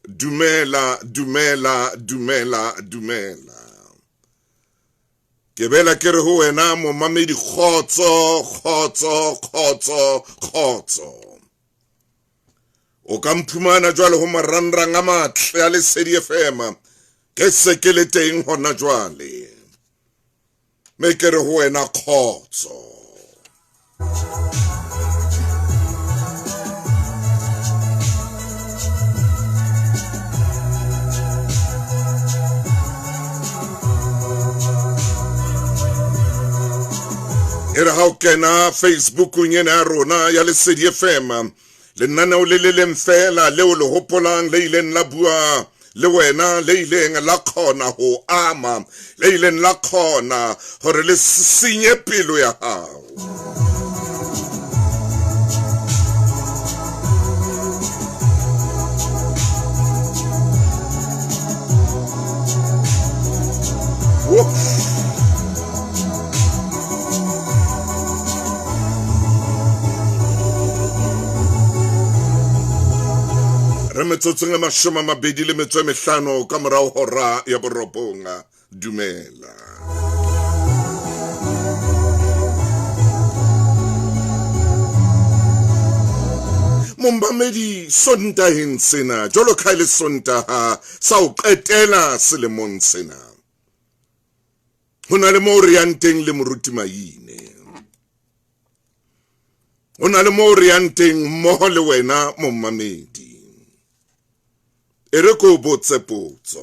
Dumela, dumela, dumela, dumela. Ke bela ke re ho wena momamedi kgotso, kgotso, kgotso, kgotso. O ka mphumana jwale ho marangrang a matle a Lesedi FM. Ke se ke le teng hona jwale. Me ke re ho wena kgotso. E re ha o kena Facebookong ena ya rona ya Lesedi FM, lenaneo le le leng feela leo le hopolang le ileng la bua le wena, le ileng la kgona ho ama, le ileng la kgona hore le senye pelo ya hao. Whoops. Re metsotsong e 25 ka morao hora ya borobong. Dumela. Mombamedi Sontaheng sena, jwalo ka e le Sontaha sa ho qetela selemong sena, ho na le moo re yang teng le Moruti Maine. Ho na le moo re yang teng mmoho le wena momamedi. E re ko botse potso.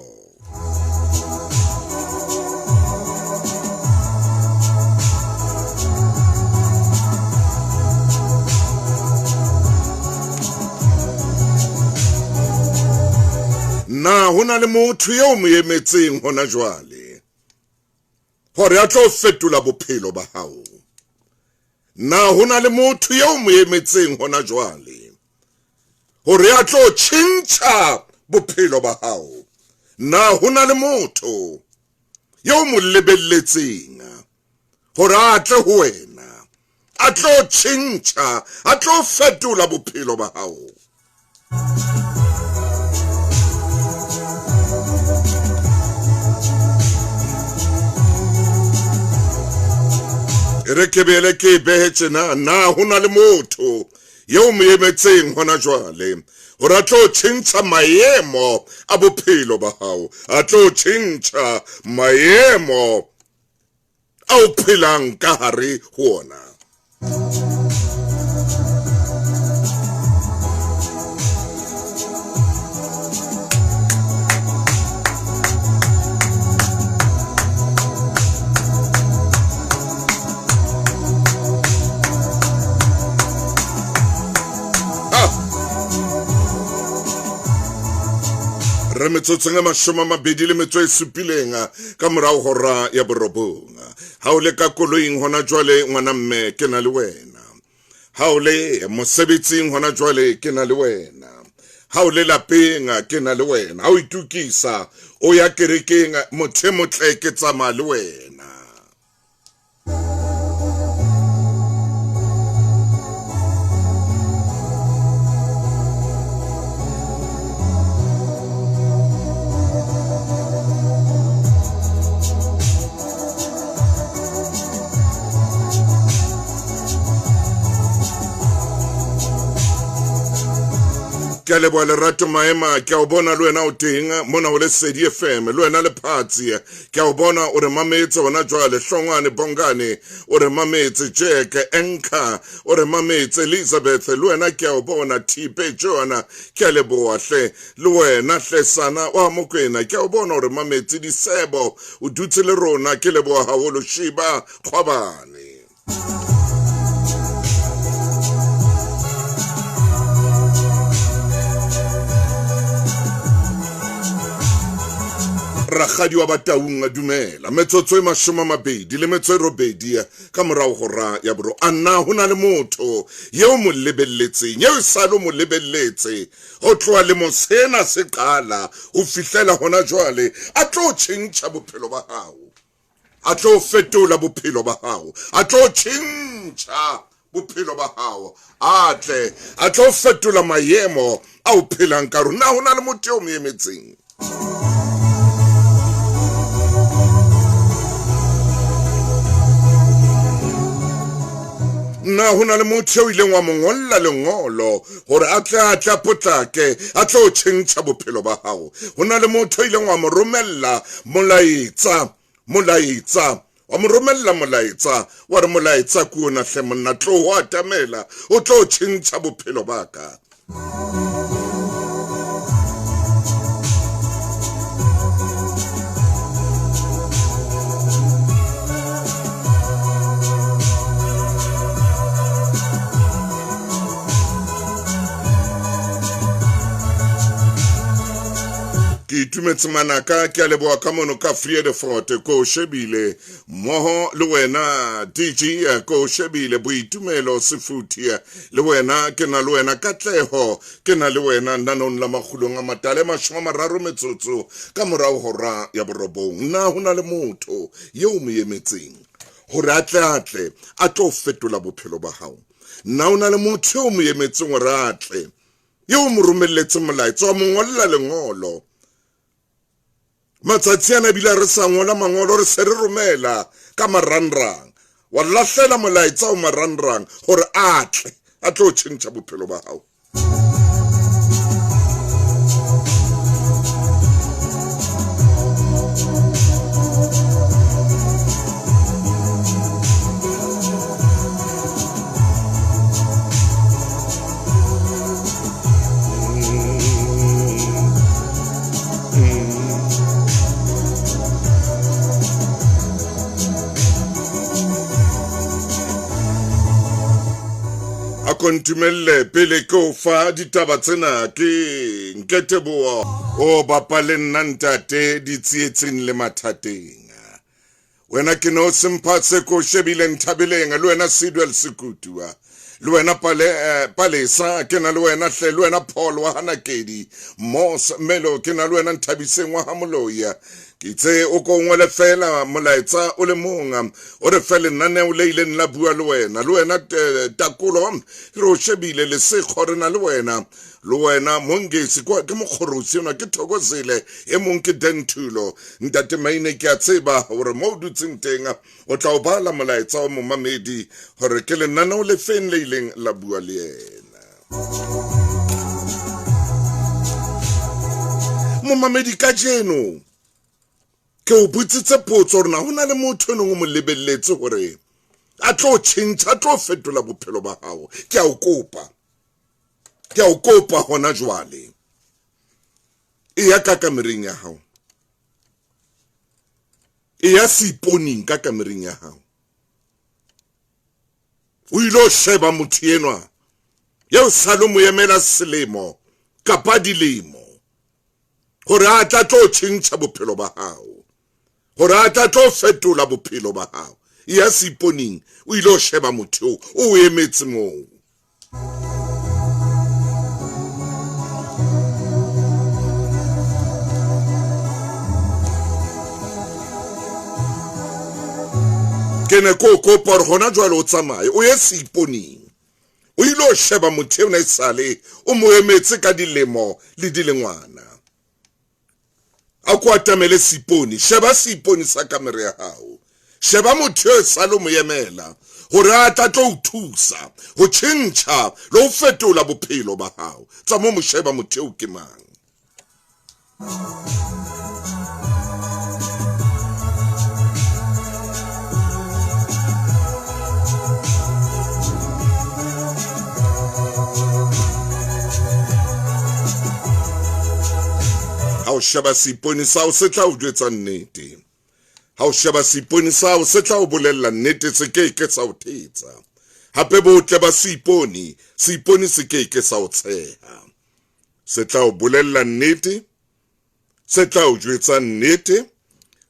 Na ho na le motho eo mo emetseng hona jwale hore a tlo fetola bophelo ba hao? Na ho na le motho eo mo emetseng hona jwale hore a tlo tjhentjha bophelo ba hao? Na ho na le motho eo mo lebelletseng hore a tle ho wena, a tlo tjhentjha, a tlo fetola bophelo ba hao? E re ke bele ke e behe tjena, na ho na le motho eo mo emetseng hona jwale hore a tlo tjhentjha maemo a bophelo ba hao, a tlo tjhentjha maemo a o phelang ka hare ho ona? Re metsotsong e 27 ka morao hora ya borobong. Ha o le ka koloing hona jwale, ngwana mme, ke na le wena. Ha o le mosebetsing hona jwale, ke na le wena. Ha o le lapeng, ke na le wena. Ha o itukisa o ya kerekeng, motho e motle, ke tsamaya le wena. Ke a leboha Lerato Maema, ke a o bona le wena o teng mona ho Lesedi FM, le wena Lephatsi, ke a o bona o re mametse hona jwale. Hlongwane Bongane o re mametse, Jack Anchor o re mametse, Elizabeth le wena ke a o bona, Thipe Joana ke a leboha hle le wena hle, Sana wa Mokwena ke a o bona o re mametse, Disebo o dutse le rona, ke leboha haholo, Shiba Kgwabane. Rakgadi wa Bataung a dumela. Metsotso e 28 ka morao hora ya boro. A na ho na le motho eo mo lebelletseng, eo e sale o mo lebelletse ho tloha lemong sena se qala ho fihlela hona jwale, a tlo tjhentjha bophelo ba hao, a tlo fetola bophelo ba hao, a tlo tjhentjha bophelo ba hao, a tle a tlo fetola maemo a o phelang ka rona. Na ho na le motho eo mo emetseng? Na ho na le motho eo ileng wa mo ngolla lengolo hore a tle a tla potlake a tlo tjhentjha bophelo ba hao? Ho na le motho o ileng wa mo romella molaetsa, molaetsa, wa mo romella molaetsa, wa re molaetsa ke ona hle monna, tloho atamela o tlo tjhentjha bophelo ba ka. Ke itumetse manaka, ke a leboha ka mono ka Vredefort, ko shebile mmoho le wena DJ, ko shebile Boitumelo Sefuthi, le wena ke na le wena Katleho, ke na le wena nanong la makgulong a matale 30 metsotso ka morao hora ya 9. Na ho na le motho eo mo emetseng hore a tle a tle a tlo fetola bophelo ba hao? Na ho na le motho eo mo emetseng hore a tle, eo mo romelletse molaetsa, wa mo ngolla lengolo? Matsatsi ana ebile re sa ngola mangolo, re se re romela ka marangrang, wa lahlela molaetsa o marangrang hore a tle a tlo tjhentjha bophelo ba hao. Ntumelle pele ke o fa ditaba tsena, ke Nketeboa o bapa le nna ntate ditsietsing le mathateng. Wena ke no semphatse ko shebile nthabeleng, le wena Sidwell Sekutua, le wena Palesa, ke na le wena hle, le wena Paul wa Hanakedi, Moss Melo, ke na le wena Nthabiseng wa Hamoloya. Ke itse o ko ngole fela molaetsa o le mong, o re fe lenaneo le ileng la bua le wena, le wena Takolo, re o shebile Lesekgo, re na le wena, le wena Mongesi, ke mokgorosi ona, ke Thokozile, e mong ke Dentulo. Ntate Maine, ke a tseba hore mo o dutseng teng o tla o bala molaetsa wa momamedi hore ke lenaneo le feng le ileng la bua le yena. Momamedi, kajeno ke o botsitse potso hore na ho na le motho e neng o mo lebelletse hore a tlo tjhentjha, a tlo fetola bophelo ba hao. Ke a o kopa, ke a o kopa hona jwale, e ya ka kamereng ya hao, e ya seiponing ka kamereng ya hao, o ilo sheba motho enwa eo sale mo emela selemo kapa dilemo hore a tla tlo tjhentjha bophelo ba hao, hore a tla tlo fetola bophelo ba hao. E ya seiponing o ile o sheba motho eo o emetse moo. Ke ne ke o kopa hore hona jwale o tsamaye o ye seiponing, o ile o sheba motho eo ne sale o mo emetse ka dilemo le dilengwana. A ko atamele seipone, sheba seipone sa kamera ya hao, sheba motho eo sale o mo emela hore a tla tlo o thusa ho tjhentjha le ho fetola bophelo ba hao. Tsa mo mo sheba motho eo ke mang. Ha o sheba seipone sa hao se tla o jwetsa nnete, ha o sheba seipone sa hao se tla o bolella nnete, se ke ke sa o thetsa. Hape botle ba seipone, seipone se ke ke sa o tsheha, se tla o bolella nnete, se tla o jwetsa nnete,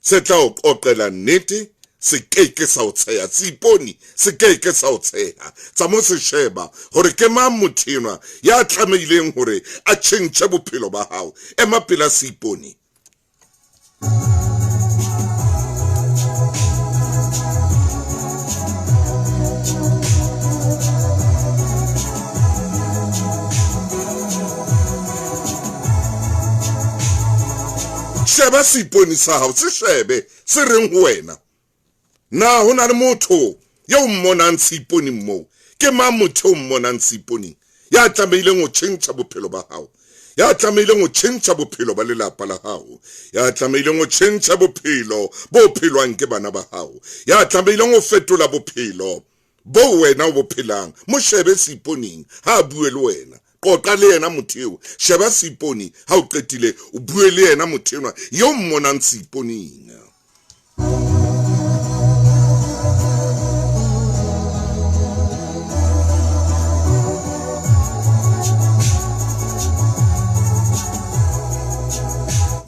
se tla o qoqela nnete, se ke ke sa o tsheha. Seipone se ke ke sa o tsheha. Tsa mo se sheba hore ke mang motho enwa ya tlamehileng hore a tjhentjhe bophelo ba hao. Ema pela seipone. Sheba seipone sa hao, se shebe se reng ho wena. Na ho na le motho eo mmonang seiponeng moo? Ke mang motho eo mmonang seiponeng ya tlamehileng ho tjhentjha bophelo ba hao, ya tlamehileng ho tjhentjha bophelo ba lelapa la hao, ya tlamehileng ho tjhentjha bophelo bo phelwang ke bana ba hao, ya tlamehileng ho fetola bophelo bo wena o bo phelang? Mo shebe seiponeng ha a bue le wena. Qoqa le yena motho eo. Sheba seipone, ha o qetile o bue le yena motho enwa eo mmonang seiponeng.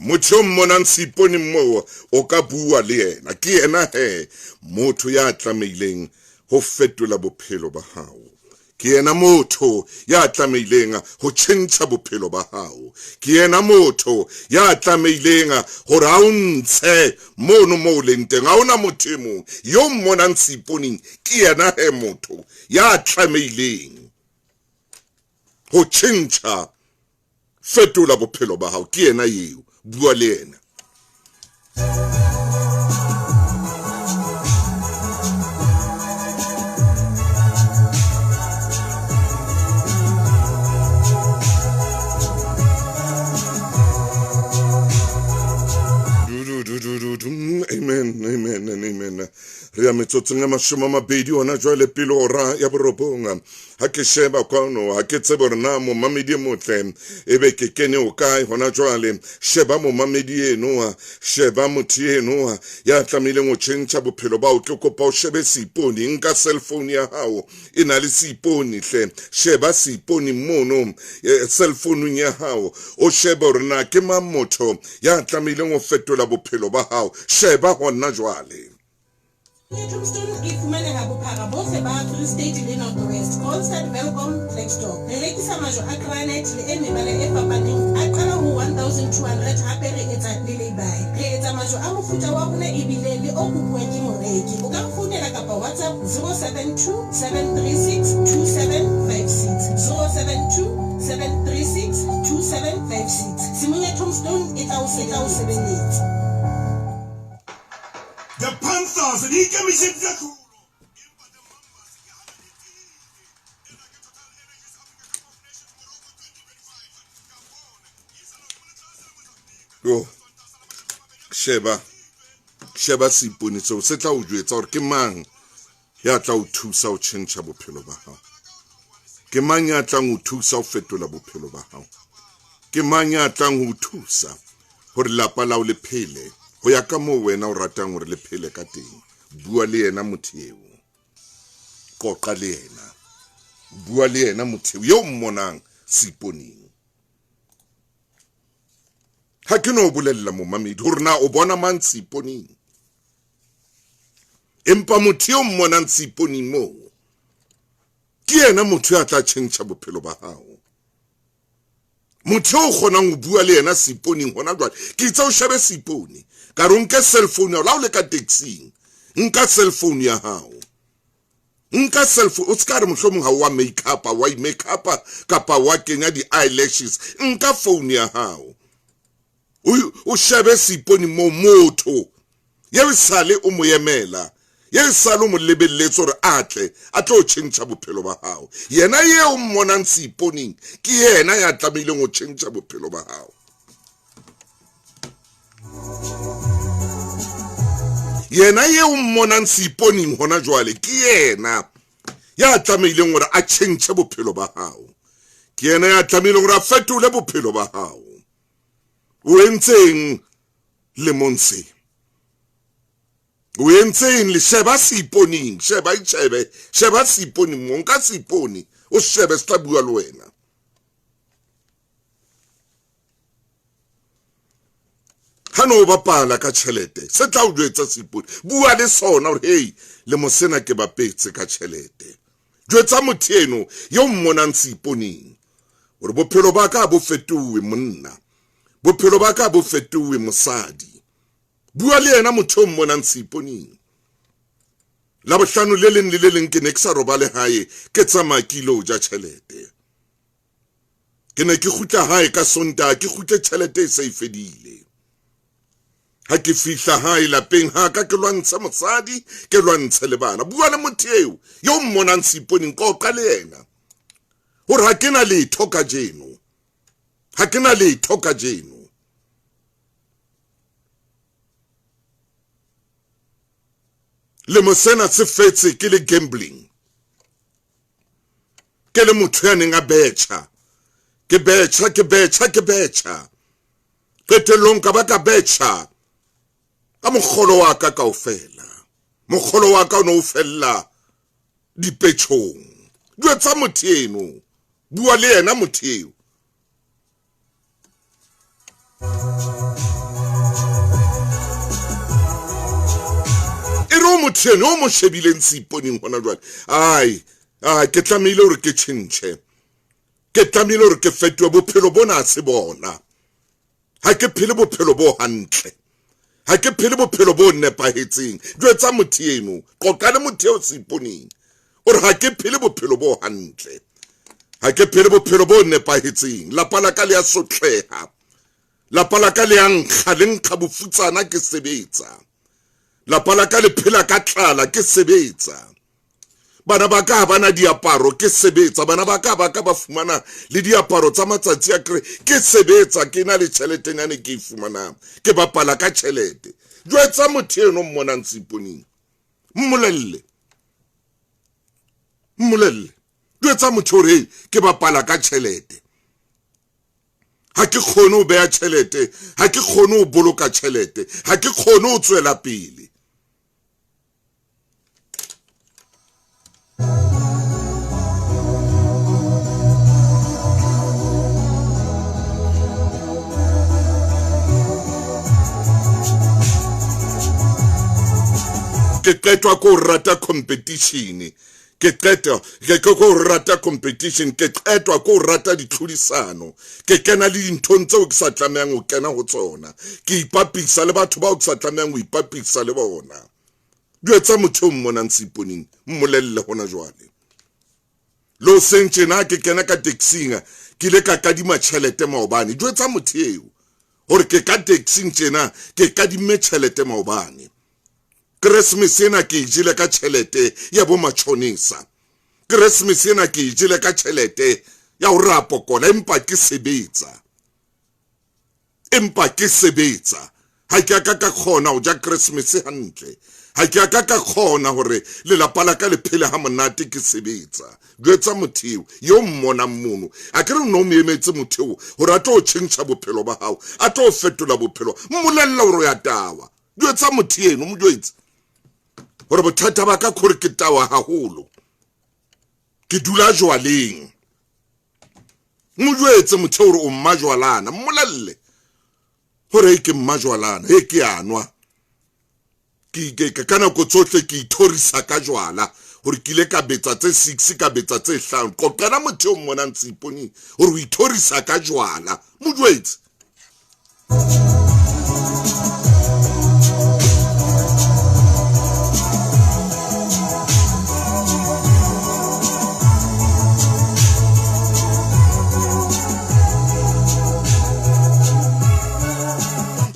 Motho yo mmonang seiponeng moo, o ka bua le yena. Ke yena he motho ya tlamehileng ho fetola bophelo ba hao. Ke yena motho ya tlamehileng ho tjhentjha bophelo ba hao. Ke yena motho ya tlamehileng hore a o ntshe mono moo o leng teng. Ha hona motho e mong yo mmonang seiponeng, ke yena he motho ya tlamehileng ho tjhentjha, fetola bophelo ba hao. Ke yena eo, bua le yena. Amen, amen and amen. Re ya metsotsong ya 20 hona jwale pele hora ya 9. Ha ke sheba kwano, ha ke tsebe hore na momamedi e motle ebe ke kene o kae hona jwale. Sheba momamedi enoa, sheba motho enoa ya tlamehileng ho tjhentjha bophelo bao. Ke kopa o shebe seipone, nka cell phone ya hao e na le seipone hle. Sheba seipone mono cell phone ya hao, o shebe hore na ke mang motho ya tlamehileng ho fetola bophelo ba hao. Sheba hona jwale. Tombstone e fumaneha bophara bohle ba Free State le North West, Kroonstad, Welkom, Klerksdorp. Re rekisa majwe a granite le e mebala e fapaneng a qala ho 1200 hape re etsa le lay-by. Re etsa majwe a mofuta wa rona ebile le o kopuwang ke moreki. O ka re founela kapa WhatsApp 072 736 2756, 072 736 2756. Simunya Tombstone e tla o sebeletsa. The Panthers di ikemišeditše tlholo, empa The Mambas ke gana di tiile. Ena ke Total Energies Africa Cup of Nations Morocco 2025. Gabon e isa lehodimo le tlase le Mozambique. Yo, sheba, sheba seipone seo se tla o jwetsa hore ke mang ya tla o thusa ho tjhentjha bophelo ba hao. Ke mang ya tlang ho thusa ho fetola bophelo ba hao. Ke mang ya tlang ho thusa hore lapa lao le phele ho ya ka moo wena o ratang hore le phele ka teng. Bua le yena motho eo, qoqa le yena, bua le yena motho eo eo mmonang seiponeng. Ha ke no bolella momamedi hore na o bona mang seiponeng, empa motho eo mmonang seiponeng moo ke yena motho ya tla tjhentjha bophelo ba hao. Motho eo o kgonang ho bua le yena seiponeng hona jwale, ke itse o shebe seipone, ka re o nke cell phone ya hao. La o le ka taxing, nka cell phone ya hao, nka cell phone. O se ka re mohlomong ha o wa make up, wa i-make up kapa wa kenya di-eyelashes. Nka phone ya hao o shebe seipone moo motho ye sale o mo emela, ye sale o mo lebelletse hore a tle a tlo tjhentjha bophelo ba hao. Yena eo mmonang seiponeng ke yena ya tlamehileng ho tjhentjha bophelo ba hao. Yena eo mmonang seiponeng hona jwale ke yena ya tlamehileng hore a tjhentjhe bophelo ba hao. Ke yena ya tlamehileng hore a fetole bophelo ba hao. O entseng lemong se? O entseng le? Sheba seiponeng, sheba, itjhebe, sheba seiponeng mo, nka seipone o shebe se tla bua le wena. Ha no bapala ka tjhelete, se tla o jwetsa seipone. Bua le sona hore hey, lemo sena ke bapetse ka tjhelete. Jwetsa motho eno yo mmonang seiponeng hore bophelo ba ka bo fetowe monna, bophelo ba ka bo fetowe mosadi. Bua le yena motho o mmonang seiponeng. La bohlano le leng le le leng ke ne ke sa robale hae, ke tsamaya ke ilo ja tjhelete. Ke ne ke kgutla hae ka Sontaha, ke kgutle tjhelete e se e fedile. Ha ke fihla hae lapeng ha ka ke lwantshe mosadi, ke lwantshe le bana. Bua le motho eo yo mmonang seiponeng, qoqa le yena hore ha ke na letho kajeno, ha ke na letho kajeno. Lemo sena se fetse ke le gambling, ke le motho ya neng a betjha, ke betjha, ke betjha, ke betjha. Qetellong ka ba ka betjha ka mokgolo wa ka kaofela. Mokgolo wa ka o ne o fella dipetjhong. Jwetsa motho eno, bua le yena motho eo. E re o motho eno o mo shebileng seiponeng hona jwale, ai, ai, ke tlamehile hore ke tjhentjhe, ke tlamehile hore ke fetohe. Bophelo bona se bona, ha ke phele bophelo bo hantle, ha ke phele bophelo bo nepahetseng. Jwetsa motho eno, qoqa le motho eo seiponeng, o re ha ke phele bophelo bo hantle, ha ke phele bophelo bo nepahetseng. Lapa la ka le a sotleha, lapa la ka le a nkga, le nkga bofutsana ke sebetsa, lapa la ka le phela ka tlala ke sebetsa, bana ba ka ha bana diaparo ke sebetsa, bana ba ka ba ka ba fumana le diaparo tsa matsatsi a kre ke sebetsa, ke na le tjheletenyane ke e fumanang, ke bapala ka tjhelete. Jwetsa motho eno mmonang seiponeng, mmolelle, mmolelle, jwetsa motho hore ke bapala ka tjhelete, ha ke kgone ho beha tjhelete, ha ke kgone ho boloka tjhelete, ha ke kgone ho tswela pele. Ke qetwa ko rata competition, ke qetwa ke ko rata competition, ke qetwa ko rata ditlhodisano, ke kena le dinthong tseo ke sa tlamehang ho kena ho tsona, ke ipapisa le batho bao ke sa tlamehang ho ipapisa le bona. Jwetsa motho o mmonang seiponeng, mmolelle hona jwale. Le o seng tjena ke kena ka taxing, ke ile ka kadima tjhelete maobane. Jwetsa motho eo hore ke ka taxing tjena, ke kadimme tjhelete maobane. Christmas ena ke e jele ka tjhelete ya bo matjhonisa. Christmas ena ke e jele ka tjhelete ya ho rapokola, empa ke sebetsa. Empa ke sebetsa. Ha ke a ka ka kgona ho ja Christmas hantle. Ha ke a ka ka kgona hore lelapa la ka le phele ha monate ke sebetsa. Jwetsa motho eo yo mmonang mono. A ke re no mo emetse motho eo hore a tlo tjhentjha bophelo ba hao, a tlo fetola bophelo. Mmolella hore o ya tawa. Jwetsa motho eno, mo jwetse hore bothata ba ka ke hore ke tawa haholo, ke dula jwaleng. Mo jwetse motho hore o mmajwalana, mmolelle hore ke mmajwalana, e ke a nwa. Ke ka nako tsohle ke ithorisa ka jwala hore ke ile ka betsa tse 6, ka betsa tse 5. Qoqela motho eo mmonang seiponeng hore o ithorisa ka jwala, mo jwetse.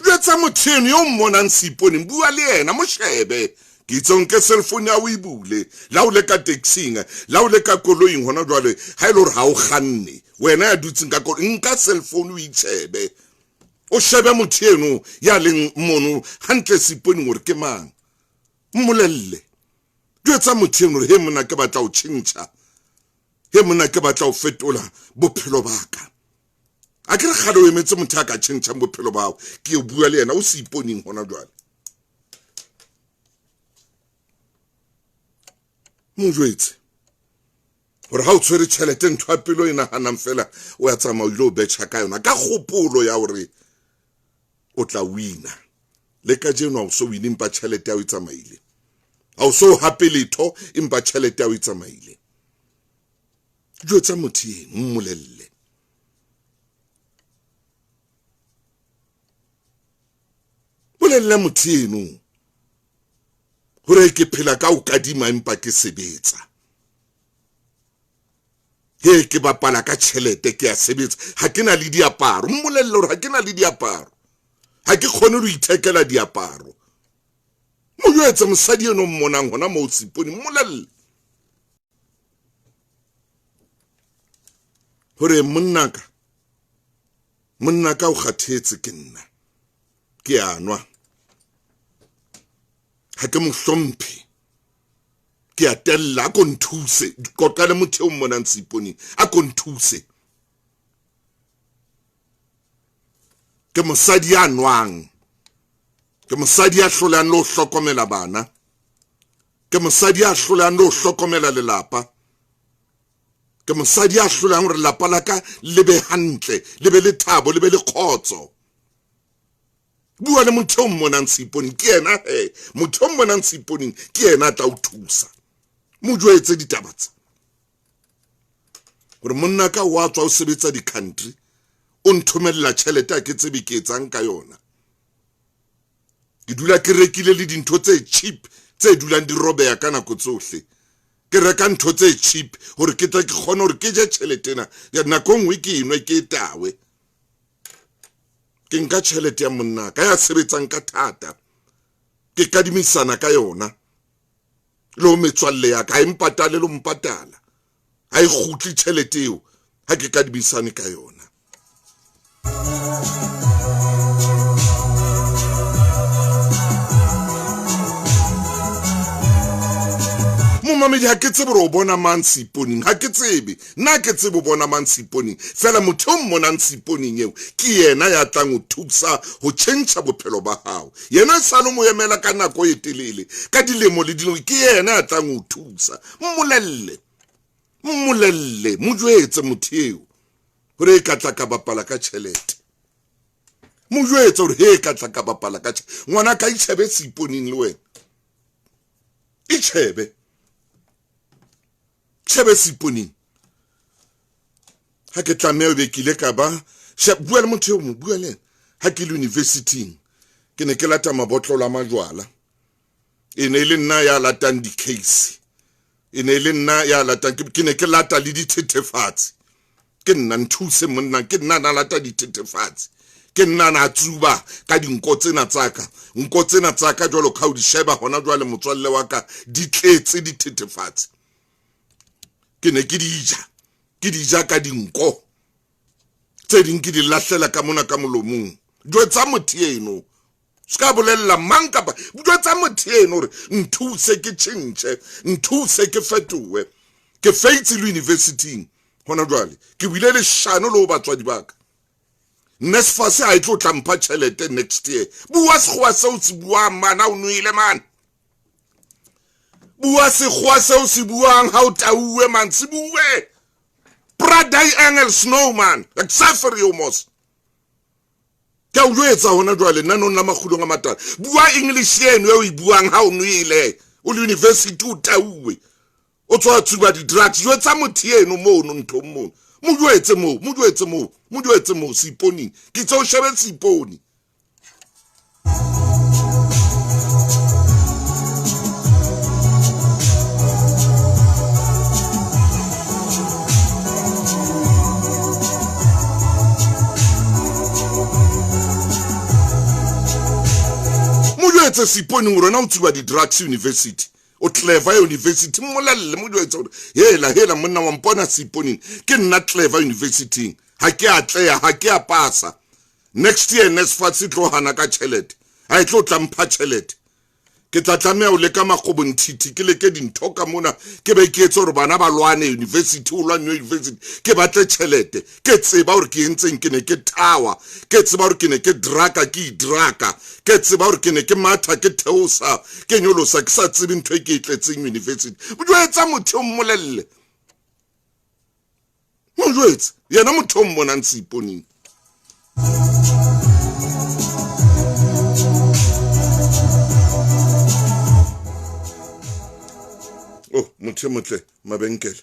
Jwetsa motho eno yo mmonang seiponeng, bua le yena, mo shebe. Ke itse o nke cellphone ya o e bule, la o le ka taxing, la o le ka koloing hona jwale, ha e le hore ha o kganne, wena ya dutseng ka koloi, nka cellphone o itshebe, o shebe motho eno ya leng mono hantle seiponeng hore ke mang, mmolelle. Jwetsa motho eno hore he monna ke batla ho tjhentjha, he monna ke batla ho fetola bophelo ba ka. A ke re kgale o emetse motho a ka tjhentjhang bophelo ba hao, ke o bua le yena o seiponeng hona jwale. Mo jwetse hore ha o tshwere tjhelete, ntho ya pelo e nahanang fela o ya tsamaya o ile o betjha ka yona ka kgopolo ya hore o tla wina. Le kajeno ha o so wine, empa tjhelete ya hao e tsamaile. Ha o so hape letho, empa tjhelete ya hao e tsamaile. Jwetsa motho eno, mmolelle. Bolelle motho eno hore ke phela ka ho kadima empa ke sebetsa. He ke bapala ka tjhelete, ke a sebetsa, ha ke na le diaparo. Mmolelle hore ha ke na le diaparo. Ha ke kgone ho ithekela diaparo. Mo jwetse mosadi eno mmonang hona moo seipone, mmolelle hore monnaka, monnaka o kgathetse ke nna, ke a nwa, ha ke mo hlomphe, ke a tella, a ko nthuse. Qoqa le motho eo mmonang seiponeng, a ko nthuse. Ke mosadi ya nwang, ke mosadi ya hlolang le ho hlokomela bana, ke mosadi ya hlolang le ho hlokomela lelapa, ke mosadi ya hlolang hore lelapa la ka le be hantle, le be le thabo, le be le kgotso. Bua le motho eo mmonang seiponeng, ke yena he. Motho eo mmonang seiponeng ke yena a tla o thusa. Mo jwetse ditaba tse hore monna ka wa tswa o sebetsa di-country, o nthomella tjhelete, ha ke tsebe ke etsang ka yona. Ke dula ke rekile le dintho tse cheap tse dulang di robeha ka nako tsohle. Ke reka ntho tse cheap hore ke tle ke kgone hore ke je tjhelete ena. Nako nngwe ke enwe ke e tawe. Ke nka tjhelete ya monna ka ya sebetsang ka thata, ke kadimisana ka yona le ho metswalle ya ka, ha e mpatale le ho mpatala, ha e kgutle tjhelete eo ha ke kadimisane ka yona. Momamedi, ha ke tsebe hore o bona mang seiponeng, ha ke tsebe nna, ke tsebe o bona mang seiponeng, fela motho o mmonang seiponeng eo ke yena ya tlang ho thusa ho tjhentjha bophelo ba hao. Yena e sale mo emela ka nako e telele, ka dilemo le dilemo, ke yena ya tlang ho thusa. Mmolelle, mmolelle, mo jwetse motho eo hore e ka tla ka bapala ka tjhelete. Mo jwetse hore he ka tla ka bapala ka tjhelete. Ngwana ka itjhebe seiponeng le wena, itjhebe, tjhebe seiponeng. Ha ke tlameha be ke ile ka ba bua le motho eo, mo bua le yena. Ha ke le university-ing ke ne ke lata mabotlolo a majwala, e ne e le nna ya latang di-case, e ne e le nna ya latang, ke ne ke lata le dithethefatsi. Ke nna, nthuse monna, ke nna na lata dithethefatsi, ke nna na tsuba ka dinko tsena tsa ka, nko tsena tsa ka jwalo ka o di sheba hona jwale motswalle wa ka, di tletse dithethefatsi. Ke ne ke di ja, ke di ja ka dinko tse ding, ke di lahlela ka mona ka molomong. Jwetsa motho eno, se ka bolella mang kapa jwetsa motho eno hore nthuse ke tjhentjhe, nthuse ke fetohe. Ke feitse le university-ing hona jwale, ke buile leshano le ho batswadi ba ka. NSFAS ha e tlo tla mpha tjhelete next year. Bua sekgowa seo se buang man, ha o nwele man. Bua sekgowa seo se buang ha o tauwe man, se bue. Praat die Engels snow man, ek sê vir jou mos. Ke a o jwetsa hona jwale nanong la makgulong a matala. Bua English eno e o e buang ha o nwele, o le university o tauwe, o tswa tsuba di-drugs. Jwetsa motho eno mono nthong mono, mo jwetse moo, mo jwetse moo, mo jwetse moo seiponing. Ke tse o shebe seipone. Mo jwetse seiponeng hore wena o tsuba di-drugs university, o clever university. Mmolelle, mo jwetse hore hela hela monna wa mpona seiponeng, ke nna clever university, ha ke atleha, ha ke a pasa. Next year NSFAS e tlo hana ka tjhelete, ha e tlo tla mpha tjhelete. Ke tla tlameha ho leka makgobonthithi, ke leke dintho ka mona, ke be ke etse hore bana ba lwane university, o lwanwe university, ke batle tjhelete. Ke tseba hore ke entseng, ke ne ke thawa, ke tseba hore ke ne ke draka, ke idraka, ke tseba hore ke ne ke matha, ke theosa, ke nyolosa, ke sa tsebe ntho e ke e tletseng university. Jwetsa motho o mmolelle, mo jwetse yena motho o mmonang seiponeng. Oh, motho e motle mabenkele.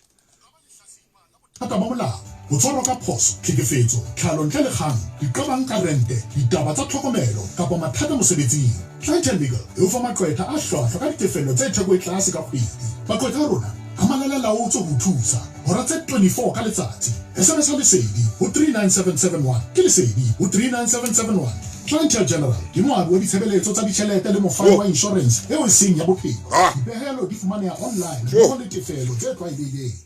Bothata ba molao, ho tshwarwa ka phoso, tlhekefetso, tlhalo ntle le kgang, diqabang ka rente, ditaba tsa tlhokomelo kapa mathata mosebetsing. Clientele Legal e o fa maqwetha a hlwahlwa ka ditefello tse theko e tlase ka kgwedi. Maqwetha a rona a malala-laotswe ho o thusa hora tse 24 ka letsatsi. SMS-a Lesedi ho 39771. Ke Lesedi ho 39771. Clientele General ke moabi wa ditshebeletso tsa ditjhelete le mofani wa inshorense eo e seng ya bophelo. Dipehelo di fumaneha online mmoho le tefelo tse tlwaelehileng.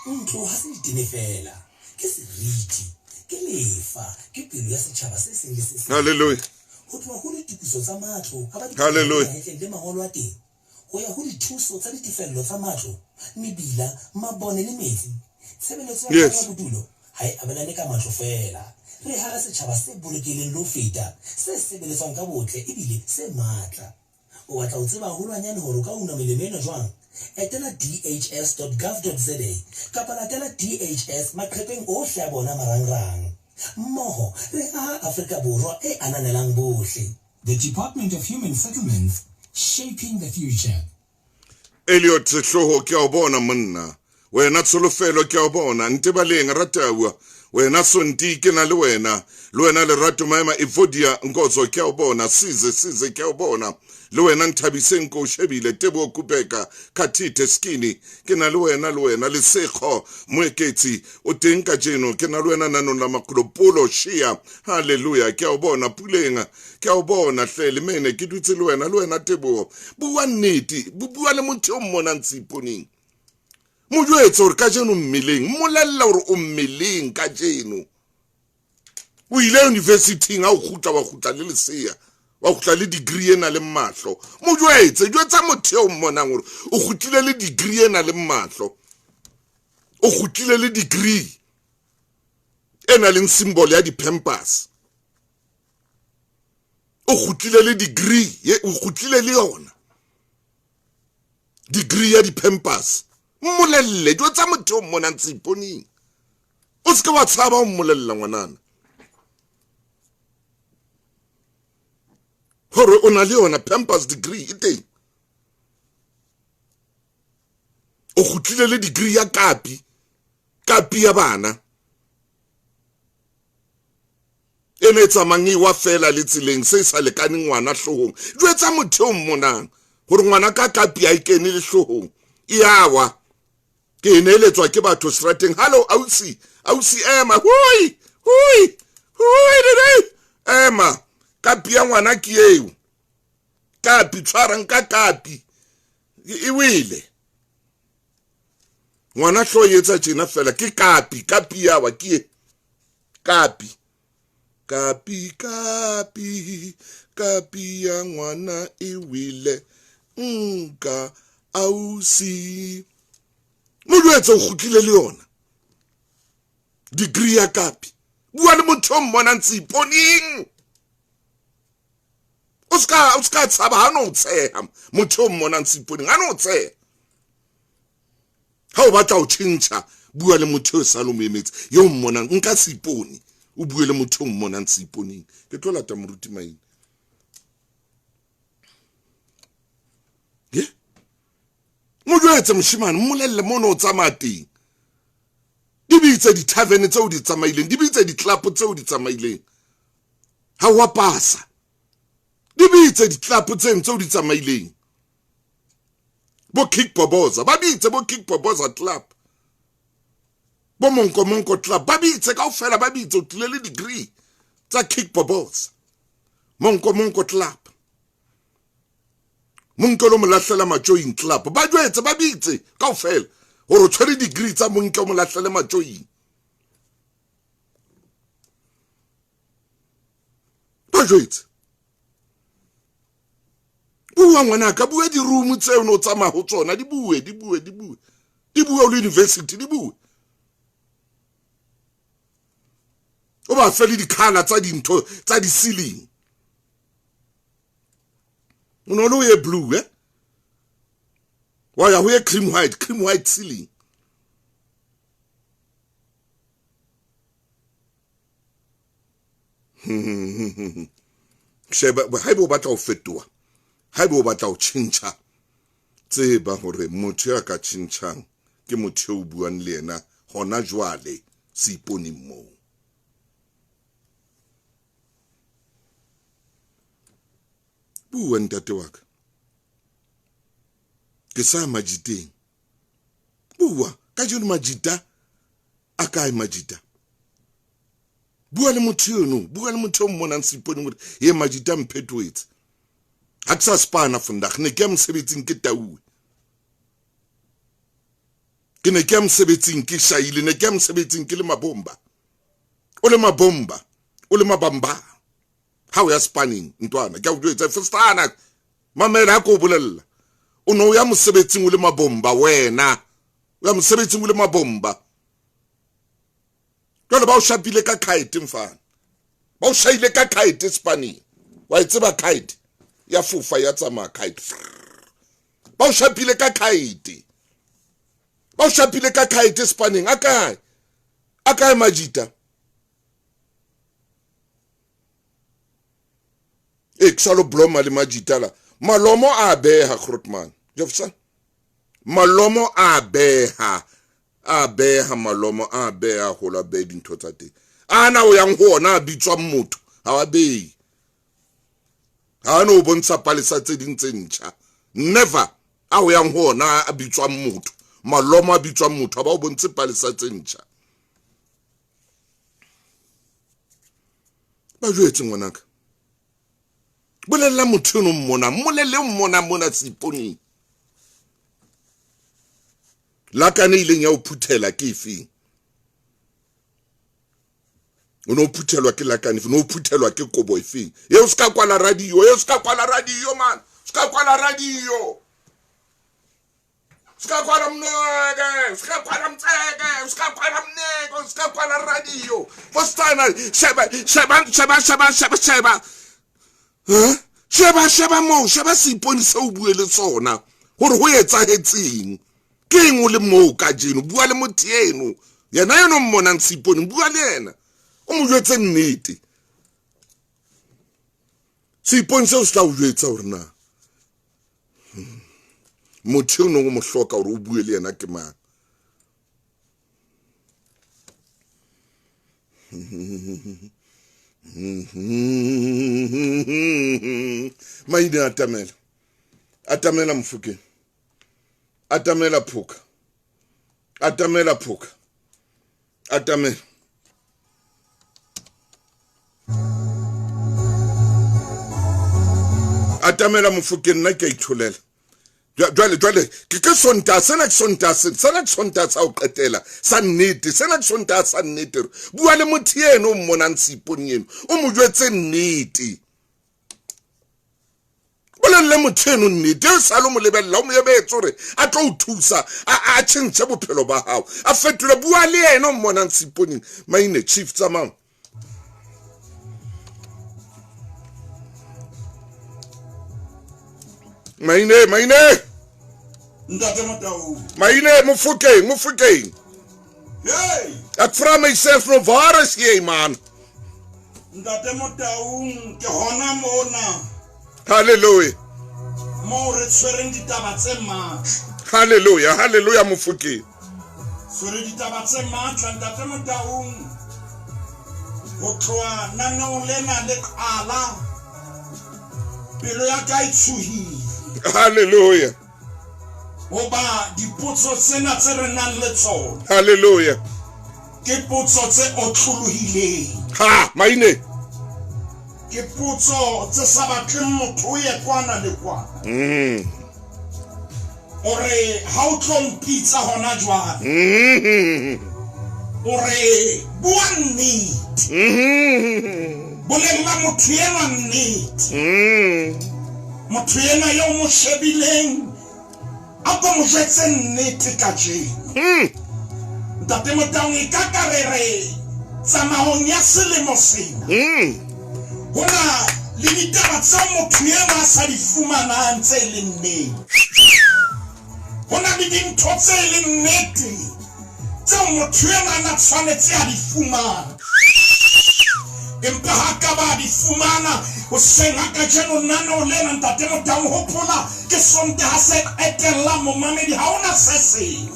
Ntlo ha se ditene feela, ke seriti, ke lefa, ke pelo ya setjhaba se seng le se seng. Hallelujah. Ho tloha ho ditokiso tsa matlo a ba Hallelujah. mahetleng le mangolo a teng, ho ya ho dithuso tsa ditefello tsa matlo, mebila, mabone le metsi. Tshebeletso ya Yes. ya bodulo ha e abelane ka matlo feela. Re hara setjhaba se bolokehileng le ho feta, se sebeletswang ka botle ebile se matla. O batla ho tseba haholwanyane hore o ka una melemo ena jwang? Etela dhs.gov.za kapa latela DHS maqepheng ohle a bona marangrang. Mmoho re aha Afrika Borwa e ananelang bohle. The Department of Human Settlements, shaping the future. Elliot Sehloho ke a o bona monna wena Tsholofelo ke a o bona Ntebaleng Rataua wena Sonti ke na le wena le wena Lerato Maema Evodia Nkotso ke a o bona Size Size ke a o bona le wena Nthabiseng ko shebile Teboho Kubeka Khathithe Skini ke na le wena le wena Lesekgo Moeketsi o teng kajeno ke na le wena nanong la makgolo Polo Shia hallelujah ke a o bona Puleng ke a o bona hle le mene ke dutse le wena le wena Teboho bua nnete bua le motho o mmonang seiponeng mo jwetse hore kajeno mmeleng mmolella hore o mmeleng kajeno o ile universityng ha o kgutla wa kgutla le lesea wa kgutla le degree ena le mahlo mo jwetse jwetsa motho eo mmonang hore o kgutlile le degree ena le mahlo o kgutlile le degree e nang le symbol ya di-pampers o kgutlile le degree ye o kgutlile le yona degree ya di-pampers mmolelle jwetsa motho o mmonang seiponeng o seke wa tshaba o mmolella ngwanana gore o na le yona pampers degree e teng o kgutlile le degree ya kapi kapi ya bana e ne e tsamayang e wa fela le tseleng se e sa lekaneng ngwana hloohong jwetsa motho o mmonang gore ngwana ka kapi a e kene le hloohong e awa ke e neeletswa ke batho serateng hallo ausi ausi ema hui hui hui ema kapi ya ngwana ke eo kapi tshwarang ka kapi e wele ngwana hlo e etsa tjena fela ke kapi kapi yawa ke e kapi kapi kapi kapi ya ngwana e wele nka ausi mo jwetse o kgutlile le yona degree ya kapi bua le motho o mmonang seiponeng o ska tshaba ha no tsheha motho o mmonang seiponeng ha no tsheha ha o batla ho tjhentjha bua le motho o sa lo mo emetse yo mmonang nka seipone o bue le motho o mmonang seiponeng ke tlo lata moruti Maine ye mo jwetse moshimane mmolelle mono o tsamaya teng di bitse di-tavern tseo di tsamaileng di bitse di-club tseo di tsamaileng ha wa pasa di bitse di-club tseno tseo di tsamaileng bo Kick Boboza ba bitse bo Kick Boboza club bo Monko Monko club ba bitse kaofela ba bitse o tlile le degree tsa Kick Boboza Monko Monko club Monke lo mo lahlela matjoing club ba jwetse ba bitse kaofela hore o tshwere degree tsa Monke o mo lahlele matjoing ba jwetse bua ngwanaka bua di-room tseo ne o tsamaya ho tsona di bue di bue di bue di bue o le university di bue o ba fe le dikgala tsa dintho tsa di-ceiling o ne o le o ye blue eh wa ya ho ye cream white cream white ceiling sheba haeba o batla ho fetoha haeba o batla ho tjhentjha tseba hore motho ya ka tjhentjhang ke motho eo o buang le yena hona jwale seiponeng moo bua ntate wa ka ke sa majiteng bua kajeno majita a kae majita Bua le motho eno, bua le motho o mmonang seiponeng hore ye majita mphetoetse. Ha ke sa spana vandag, ne ke ya mosebetsing ke tauwe. Ke ne ke ya mosebetsing ke shaile, ne ke ya mosebetsing ke le mabomba. O le mabomba, o le mabamba. Ha o ya spanning ntwana, ke a o jwetsa festana. Mamela ha ke o bolella. O ne o ya mosebetsing o le mabomba wena. O ya mosebetsing o le mabomba. Jwale ba o shapile ka kite mfana. Ba o shaile ka kite spanning. Wa e tseba kite? Ya fofa ya tsamaya kite. Ba o shapile ka kite. Ba o shapile ka kite spanning. A kae? A kae majita? E ke sa lo bloma le majita la. Malomo a beha Grootman. Jefferson. Malomo a beha. A beha malomo a beha hola be dintho tsa teng. Ana o yang ho ona a bitswang motho ha wa behe. Ha no bontsha palesa tse ding tse ntjha. Never a o yang ho ona a bitswang motho. Malomo a bitswang motho ha ba o bontshe palesa tse ntjha. Ba jwetse ngwanaka. Bolella motho eno mmona, mmolelle mmona mona seiponeng. Lakane ileng ya o phuthela ke efeng? O ne o phuthelwa ke lakane, o ne o phuthelwa ke kobo efeng? E o ska kwala radio, e o ska kwala radio man, ska kwala radio. Ska kwala mnoke, ska kwala mtseke, ska kwala mneko, ska kwala radio. Bostana, sheba, sheba, sheba, sheba, sheba, sheba. Huh? Sheba, sheba moo, sheba seipone seo o bue le tsona hore ho etsahetseng. Ke eng o le moo kajeno? Bua le motho eno. Yena eno mmonang seiponeng, bua le yena. O mo jwetse nnete. Seipone seo se tla o jwetsa hore na motho eo nong o mo hloka hore o bue le yena ke mang. Maine atamela. Atamela Mofokeng. Atamela Phoka. Atamela Phoka. Atamela. Atamela Mofokeng, nna ke a itholela. Jwale jwale ke ke Sontaha sena, ke Sontaha sena, sena ke Sontaha sa ho qetela sa nnete, sena ke Sontaha sa nnete. Bua le motho eno o mmonang seiponeng eno, o mo jwetse nnete. Bolelle motho eno nnete, e sale o mo lebella, o mo emetse hore a tlo o thusa, a tjhentjhe bophelo ba hao, a fetole. Bua le yena o mmonang seiponeng. Maine chief tsamao. Maine, maine. Ntate Motau. Maine, Mofokeng, Mofokeng. Hey. Ek vra myself nou, waar is jy man? Ntate Motaung, ke hona mona. Hallelujah. Moo re tshwereng ditaba tse matla. Hallelujah, hallelujah Mofokeng. Tshwere ditaba tse matla Ntate Motaung. Ho tloha naneong lena le qala, pelo ya ka e tshohile. Hallelujah. Hoba dipotso tsena tse re nang le tsona. Hallelujah. Ke potso tse otlolohileng. Ha, maine. Ke potso tse sa batleng motho o ye kwana le kwana. O re ha o tlo mpitsa hona jwale. O re bua nnete. Bolella motho enwa nnete. Motho ena eo mo shebileng a ko mo jwetse nnete kajeno. Ntate Motaung, e ka ka re re tsamaong ya selemo sena ho na le ditaba tseo motho enwa a sa di fumanang tse leng nnete. Ho na le dintho tse leng nnete tseo motho enwa a na tshwanetse a di fumana, empa ha ka ba di fumana. Hoseng ha kajeno naneo lena Ntate Motaung, hopola ke Sontaha se qetellang momamedi, ha hona se seng.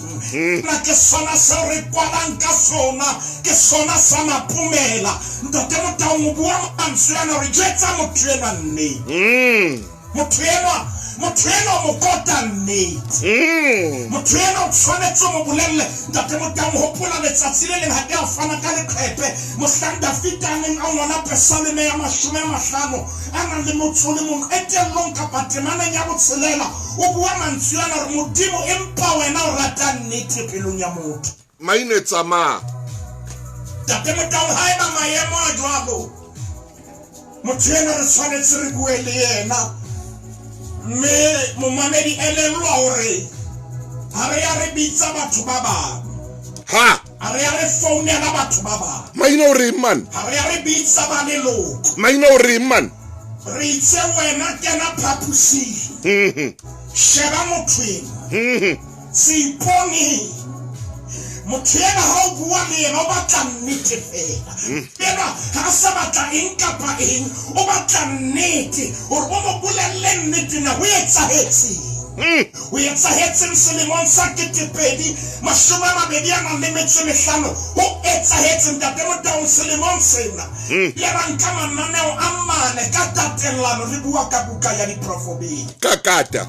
Na ke sona seo re kwalang ka sona, ke sona sa mapomela. Ntate Motaung o bua mantswe ana hore jwetsa motho enwa nnete. Motho enwa, motho enwa o mo kota nnete. Motho enwa o tshwanetse o mo bolelle. Ntate Motang, hopola letsatsi le leng ha ke a fana ka leqhepe mohlang Dafita a neng a ngola Pesaleme ya 50 a nang le motso o le mong qetellong kapa temaneng ya botshelela, o bua mantswe ana hore Modimo, empa wena o rata nnete pelong ya motho. Maine tsamaya. Ntate Motang, haeba maemo a jwalo, Motho enwa re tshwanetse re bue le yena, mme momamedi elellwa hore ha re ya re bitsa batho ba bang. Ha. Ha re ya re founela batho ba bang. Maina o reng man? Ha re ya re bitsa ba leloko. Maina o reng man? Re itse wena kena phaposing. Sheba motho enwa. Seipone. Motho enwa ha o bua le yena o batla nnete fela. Enwa ha a sa batla eng kapa eng, o batla nnete hore o mo bolelle nnete na ho etsahetseng. Ho etsahetseng selemong sa 2025 ho etsahetseng Ntate Motaung selemong sena. Le ra nka mananeo a mane ka tatellano re bua ka buka ya Diprofobea. Ka kata.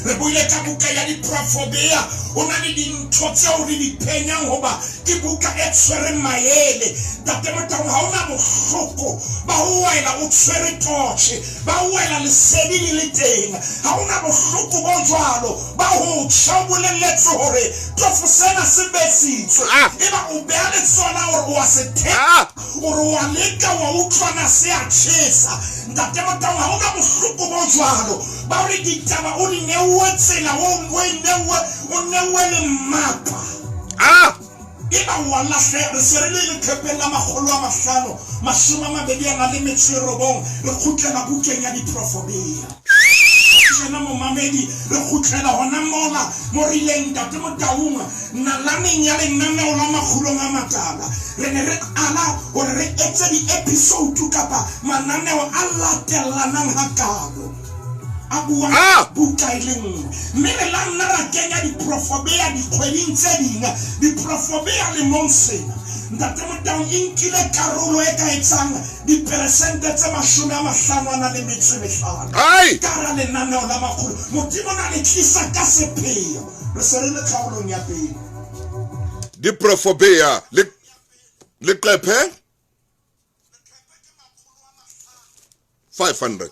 Re buile ka buka ya Diprofobea. Ho na le dintho tseo re di phenyang hoba ke buka e tshwereng maele. Ntate Motaung, ha o na bohloko ba ho wela o tshwere totjhe, ba ho wela lesedi le le teng. Ha o na bohloko bo jwalo ba ho tjha o bolelletswe hore tofo sena se besitswe. Eba o beha letsoho la hore o a se thea, o re o a leka, wa utlwa na se a tjhesa. Ntate Motaung, ha o na bohloko bo jwalo ba hore ditaba o di neuwe tsela, o e neuwe, o neuwe le mmapa. Eba o a lahleha. Re se re le leqhepeng la 529, re kgutlela bukeng ya Diprofobea. Jena momamedi, re kgutlela hona mola mo re ileng Ntate Motaung nalaneng ya lenaneo la Makgulong a Matala. Re ne re qala hore re etse di-episode kapa mananeo a latellanang hakalo, a buang buka e le nngwe. Mme re la nna ra kenya Diprofobea dikgweding tse ding, Diprofobea lemong sena. Ntate Motaung e nkile karolo e ka etsang diperesente tse 55 ka hara lenaneo la makgolo. Modimo na le tlisa ka sepheo. Re se re le kgaolong ya pele. Diprofobea le leqephe 500.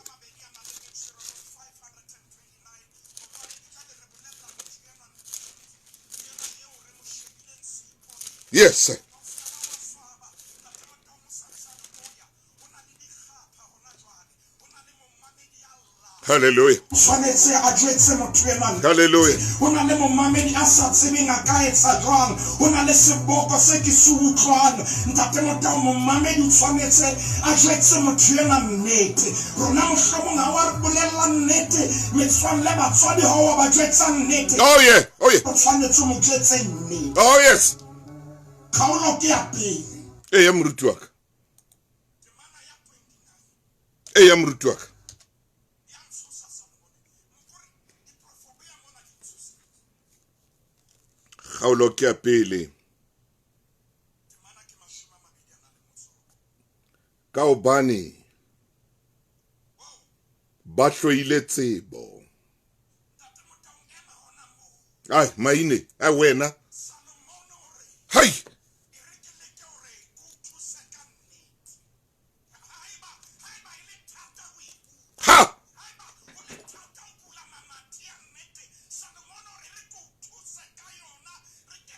Yes, sir. Hallelujah. Tshwanetse a jwetse motho enwa. Hallelujah. Ho na le momamedi a sa tsebeng a ka etsa jwang. Ho na le seboko se ke se utlwang. Ntate Motao, momamedi o tshwanetse a jwetse motho enwa nnete. Rona mohlomong ha wa re bolella nnete, metswalle batswadi ha wa ba jwetsa nnete. Oh yeah, oh yeah. O tshwanetse o mo jwetse nnete. Oh yes. Kgaolo ke ya pele. Eya moruti wa ka. Eya moruti wa ka. Kgaolo ke ya pele. Ka hobane ba hloile tsebo. Ai maine, ai wena. Hai. Ha.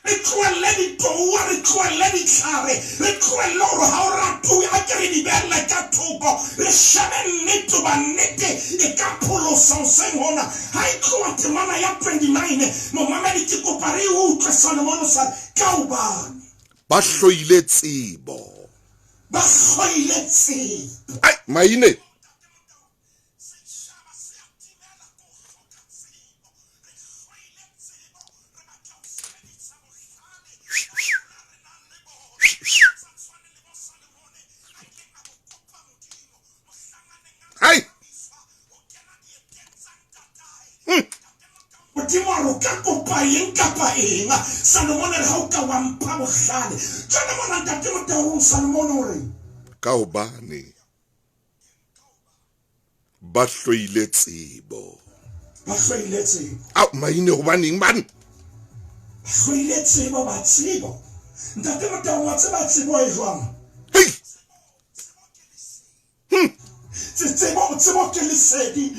Re tlohelle ditoua, re tlohelle ditlhare, re tlohelle hore ha o ratuwe, a ke re di behelle ka thoko, re shebe nnete hoba nnete e ka pholosa hoseng hona. Ha e tloha temana ya 29, momamedi ke kopa re e utlwe. Salomone o sa re, ka hobane ba hloile tsebo. Ba hloile tsebo. Ai, maine. Hai. Modimo a re o ka kopa eng kapa eng. Salomone re ha o ka wa mpha bohlale. Jwale mona Ntate Motaung, Salomone o re ka hobane Ba hloile tsebo. Ba hloile tsebo. Ao maine hobaneng bane? Ba hloile tsebo ba tsebo. Ntate Motaung wa tseba tsebo e jwang? Hei! Tsebo, tsebo ke lesedi.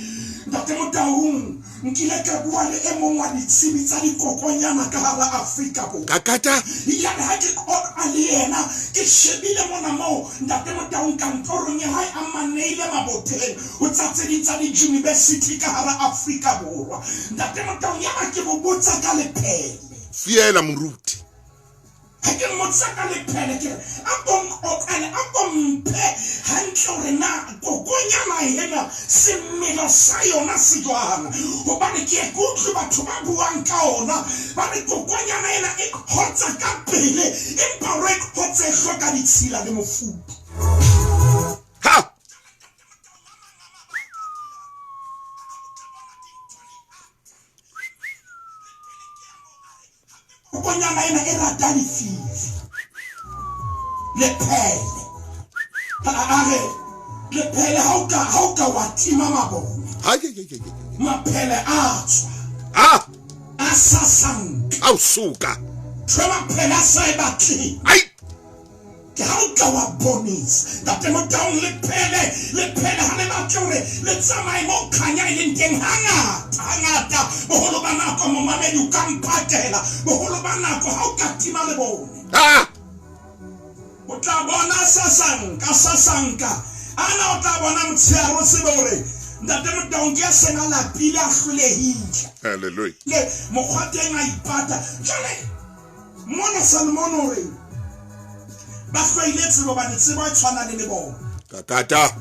Ntate Motaung, nkile ka bua le e mong wa ditsebi tsa dikokonyana ka hara Afrika Borwa. Kakata. Yare ha ke qoqa le yena, ke shebile mona moo Ntate Motaung kantorong ya hae a maneile maboteng ho tsa tse ding tsa dijunibesithi ka hara Afrika Borwa. Ntate Motaung, yaba ke mo botsa ka lephele. Fiela moruti. Ha ke mmotsa ka lephele ke re, A ko nqoqele, a ko mphe hantle hore na kokonyana ena semelo sa yona se jwang. Hobane ke ye ke utlwe batho ba buang ka ona, ba re kokonyana ena e qhotsa ka pele, empa hore e qhotse e hloka ditshila le mofuthu. Ha! Kokonyana ena e rata lefifi. Lephele. A re lephele ha o ka ha o ka wa tima mabone. Ha ke ke ke ke. Maphele a tswa. Ah! A sasanka. Ao suka. Ntho e maphele a sa e batleng. Ai! Ke ha o tla wa bonesa. Ntate Motaung le phele, le phele ha le batle hore le tsamaye moo khanya e leng teng hangata, hangata boholo ba nako momamedi o ka mpatela, boholo ba nako ha o ka tima lebone. Ah! O tla bona sasanka, sasanka. Ana o tla bona motshehare o tsebe hore Ntate Motaung ke ya seng a lapile a hlolehile. Hallelujah. Le mokgwa teng a ipata. Jwale Mona Salomone o re ba hloile tsebo hobane tsebo e tshwana le lebone. Kakata.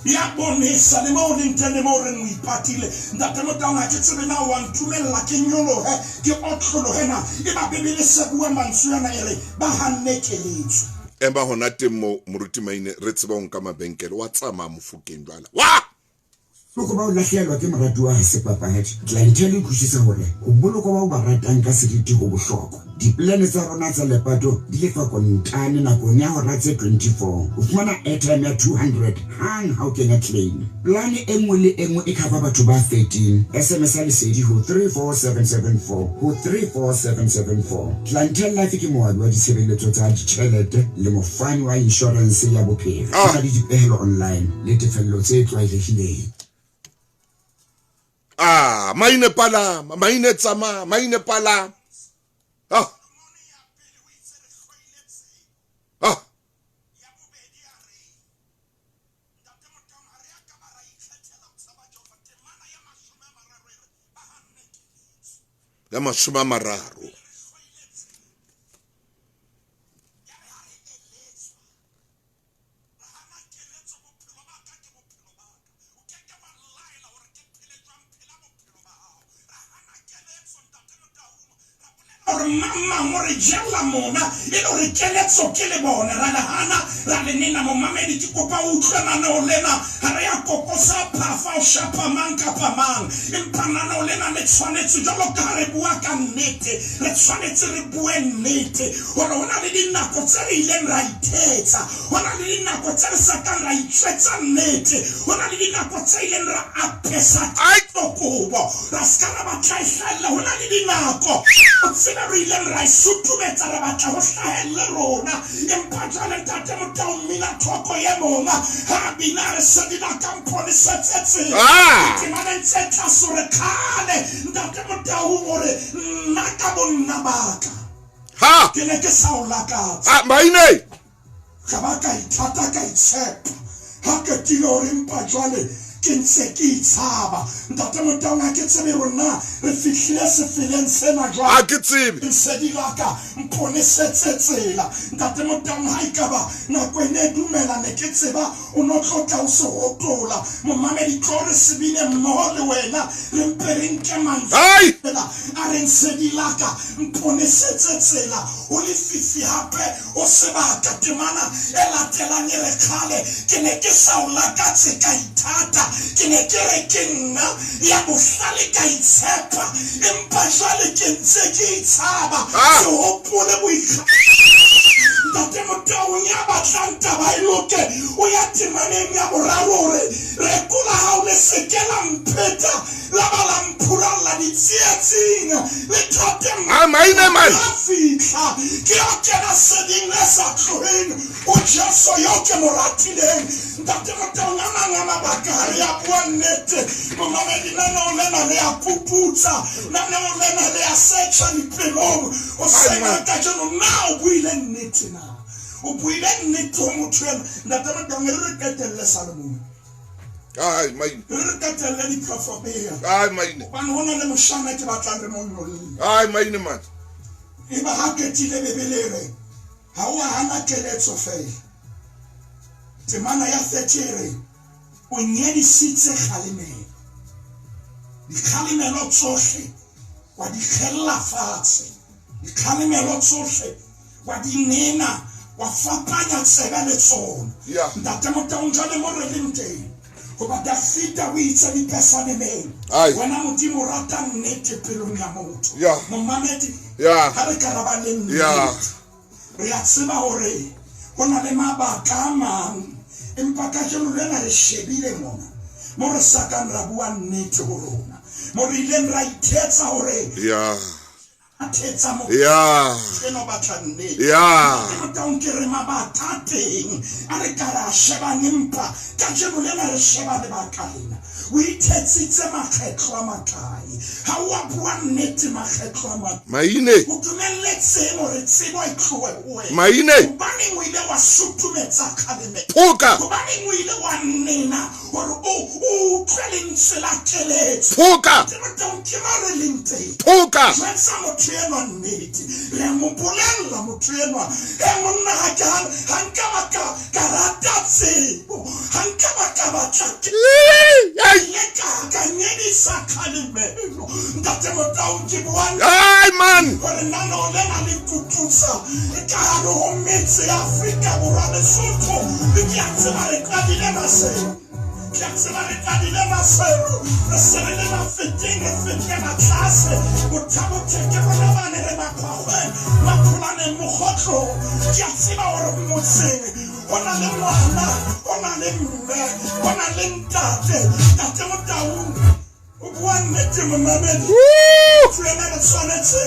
Ya bonesa le moo o leng teng le moo o reng o ipatile. Ntate Motaung ha ke tsebe na wa ntumella ke nyolohe ke otlolohe na. Eba Bibele se bua mantswe ana e re ba hanne keletso. Ema hona teng moo Moruti Maine re tseba ho nka mabenkele wa tsamaya Mofokeng jwale. Wa! Bohloko ba ho lahlehelwa ke moratuwa ha se papadi. Clientele e utlwisisa hore ho bolokwa bao ba ratang ka seriti ho bohlokwa. Dipolane tsa rona tsa lepato di lefa kontane nakong ya hora tse 24. O fumana airtime ya 200 hang ha o kenya claim. Polane e nngwe le e nngwe e cover batho ba 13. SMS-a Lesedi ho 34774 ho 34774. Clientele Life ke moabi wa ditshebeletso tsa ditjhelete le mofani wa inshorense ya bophelo. Ho na le dipehelo online le tefello tse tlwaelehileng. Ah, maine palama, maine tsamaya, maine palama. Ah. Ah. Ya mashome a mararo. Gore mang-mang o re jella mona e le gore keletso ke le bone ra le hana ra le nena. Momamedi, ke kopa o utlwe naneo lena, ga re ya kokosa phafa o shapa mang kapa mang, empa naneo lena le tshwanetse jalo ka ha re bua ka nnete, re tshwanetse re bue nnete gore go na le dinako tse re ileng ra ithetsa, go na le dinako tse re sa kang ra itswetsa nnete, go na le dinako tse ileng ra apesa kobo ra se ka ra batla e hlahella, go na le dinako o tsebe re ileng ra e sutumetsa re batla ho hlahelle rona, empa jwale Ntate Motau mmina thoko ye mong ha a bina a re sedi la ka mphonisetse tsela ditemaneng tse tlase o re kgale Ntate Motau o re nna ka bonna baka Ha! ke ne ke sa o lakatsa. Ah, maine! Ka ba ka ithata ka itshepa ha qetile hore empa jwale ke ntse ke itshaba. Ntate Motaung ha ke tsebe hore na re fihlile sefeleng sena jwang. Ha ke tsebe. Lesedi la ka mponesetse tsela. Ntate Motaung ha ekaba nako e ne e dumela ne ke tseba o no tlo tla o se hotola. Momamedi tlo re se bine mmoho le wena re mpe re nke mantswe Hai! a reng sedi la ka mponesetse tsela ho lefifi hape O sebaka. Temana e latelang e re, Kgale ke ne ke sa o lakatse, ka ithata, ke ne ke re ke nna ya bohlale, ka itshepa, empa jwale ke ntse ke itshaba. Ah! Se hopole boikgantsho. Ntate Motaung ya batlang taba e loke o ya temaneng ya boraro hore rekola hao le seke la mpheta la ba la mphuralla ditsietsing le thateng Ah, maine man. a fitlha ke yo kena seding le sa tloheng o Jesu yo ke mo ratileng. Ntate Motaung a mang a mabaka ha re a bua nnete momamedi naneo lena le a puputsa naneo lena le a searcha dipelong o sena man. kajeno na o buile nnete na o buile nnete ho motho ena. Ntate Motaung e re re qetelle Salomon Ai maine. re re qetelle diprofobea Ai maine. hobane ho na le moshana ke batlang re mo nyolle. Ai maine man. Eba ha qetile Bebele e re ha o a hana keletso fela. Temana ya 30 e re o nyedisitse kgalemelo. Dikgalemelo tsohle wa di kgella fatshe. Dikgalemelo tsohle wa di nena wa fapanya tsebe le tsona. Yeah. Ntate Motaung jwale mo re leng teng hoba Dafita o itse dipesalemeng Ai. wena Modimo o rata nnete pelong ya motho. Yeah. Momamedi Yeah. ha re ka ra ba le nnete Yeah. re a tseba hore ho na le mabaka a mang empa kajeno lena re shebile mona mo re sa kang ra bua nnete ho rona mo re ileng ra ithetsa hore Yeah. a thetsa motho Yeah. eno batla nnete. Yeah. Ke Motaung ke re mabaka a teng a re ka ra shebang empa kajeno lena re sheba lebaka lena. O ithetsitse makgetlo a makae ha o a bua nnete makgetlo a makae Maine. o dumelletseng hore tsebo e tlohe ho wena Maine. hobaneng o ile wa sutumetsa kgalemelo Phoka. hobaneng o ile wa nena hore o o utlwe lentswe la keletso. Phoka. Ntate Motaung ke mo re leng teng. Phoka. Jwetsa motho enwa nnete re a mo bolella motho enwa e monna ha ke ha nka ba ka ka rata tsebo ha nka ba ka batla ke Ai. ile ka ka nyedisa kgalemelo. Ntate Motaung ke bua Ai man. hore naneo lena le kututsa e ka hare ho metse ya Afrika Borwa Lesotho le ke a tseba re qadile Maseru ke a tseba re qadile Maseru re se re le Mafeteng re fetela tlase Bothabothe ke rona bane re Makgwakgweng Mapholaneng Mokgotlong ke a tseba hore motseng ho na le ngwana ho na le mme ho na le ntate. Ntate Motaung o bua nnete momamedi Woo! ena re tshwanetse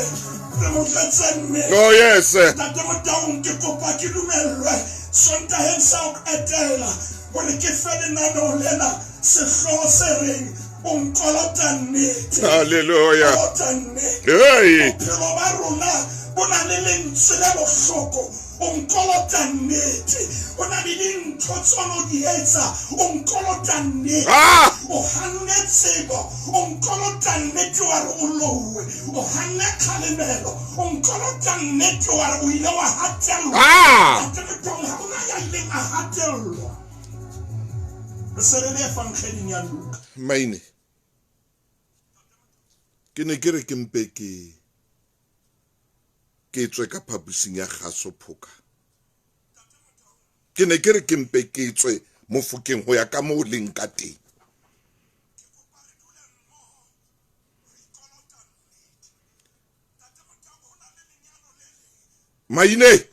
re mo jwetse nnete. Oh yes. Ntate Motaung ke kopa ke dumellwe Sontaheng sa ho qetela hore ke fe lenaneo lena sehlooho se reng o nkolota nnete. Hallelujah. Kolota nnete. Hey. Bophelo ba rona bo na le lentswe le bohloko o nkolota nnete. O na le dintho tse o no di etsa o nkolota nnete. Ah! O hanne tsebo o nkolota nnete wa re o louwe o hanne kgalemelo o nkolota nnete wa re o ile wa hatellwa. Ah! Ntate Motaung ha hona ya ileng a hatellwa. Re se re le evangeling ya Luka. Maine. Ke ne ke re ke mpe ke ke tswe ka phaposing ya kgaso phoka. Ke ne ke re ke mpe ke tswe Mofokeng ho ya ka moo leng ka teng. Maine.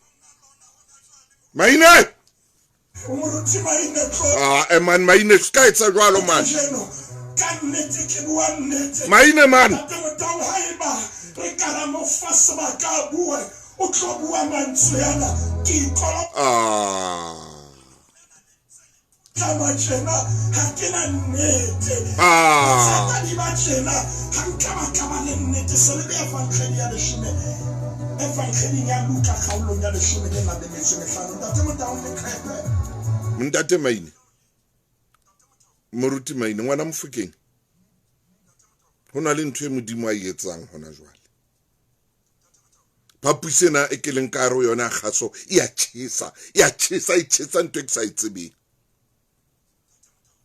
Maine. O moruti Maine tlo Ah, man Maine se ka etsa jwalo man. kajeno ka nnete ke bua nnete. Maine man. Ntate Motaung haeba re ka ra mo fa sebaka a bue o tlo bua mantswe ana ke ikolota Ah. tjena ha ke na nnete. Ah. Batswadi ba tjena ha nka ba ka ba le nnete se le evangeli ya leshome evangeling ya Luka kgaolong ya leshome le nang le metso e mehlano. Ntate Motaung leqhepe Ntate Maine. Moruti Maine ngwana Mofokeng. Ho na le ntho e Modimo a e etsang hona jwale. Phaposi ena e ke leng ka hare ho yona ya kgaso e a tjhesa, e a tjhesa, e tjhesa ntho e ke sa e tsebeng.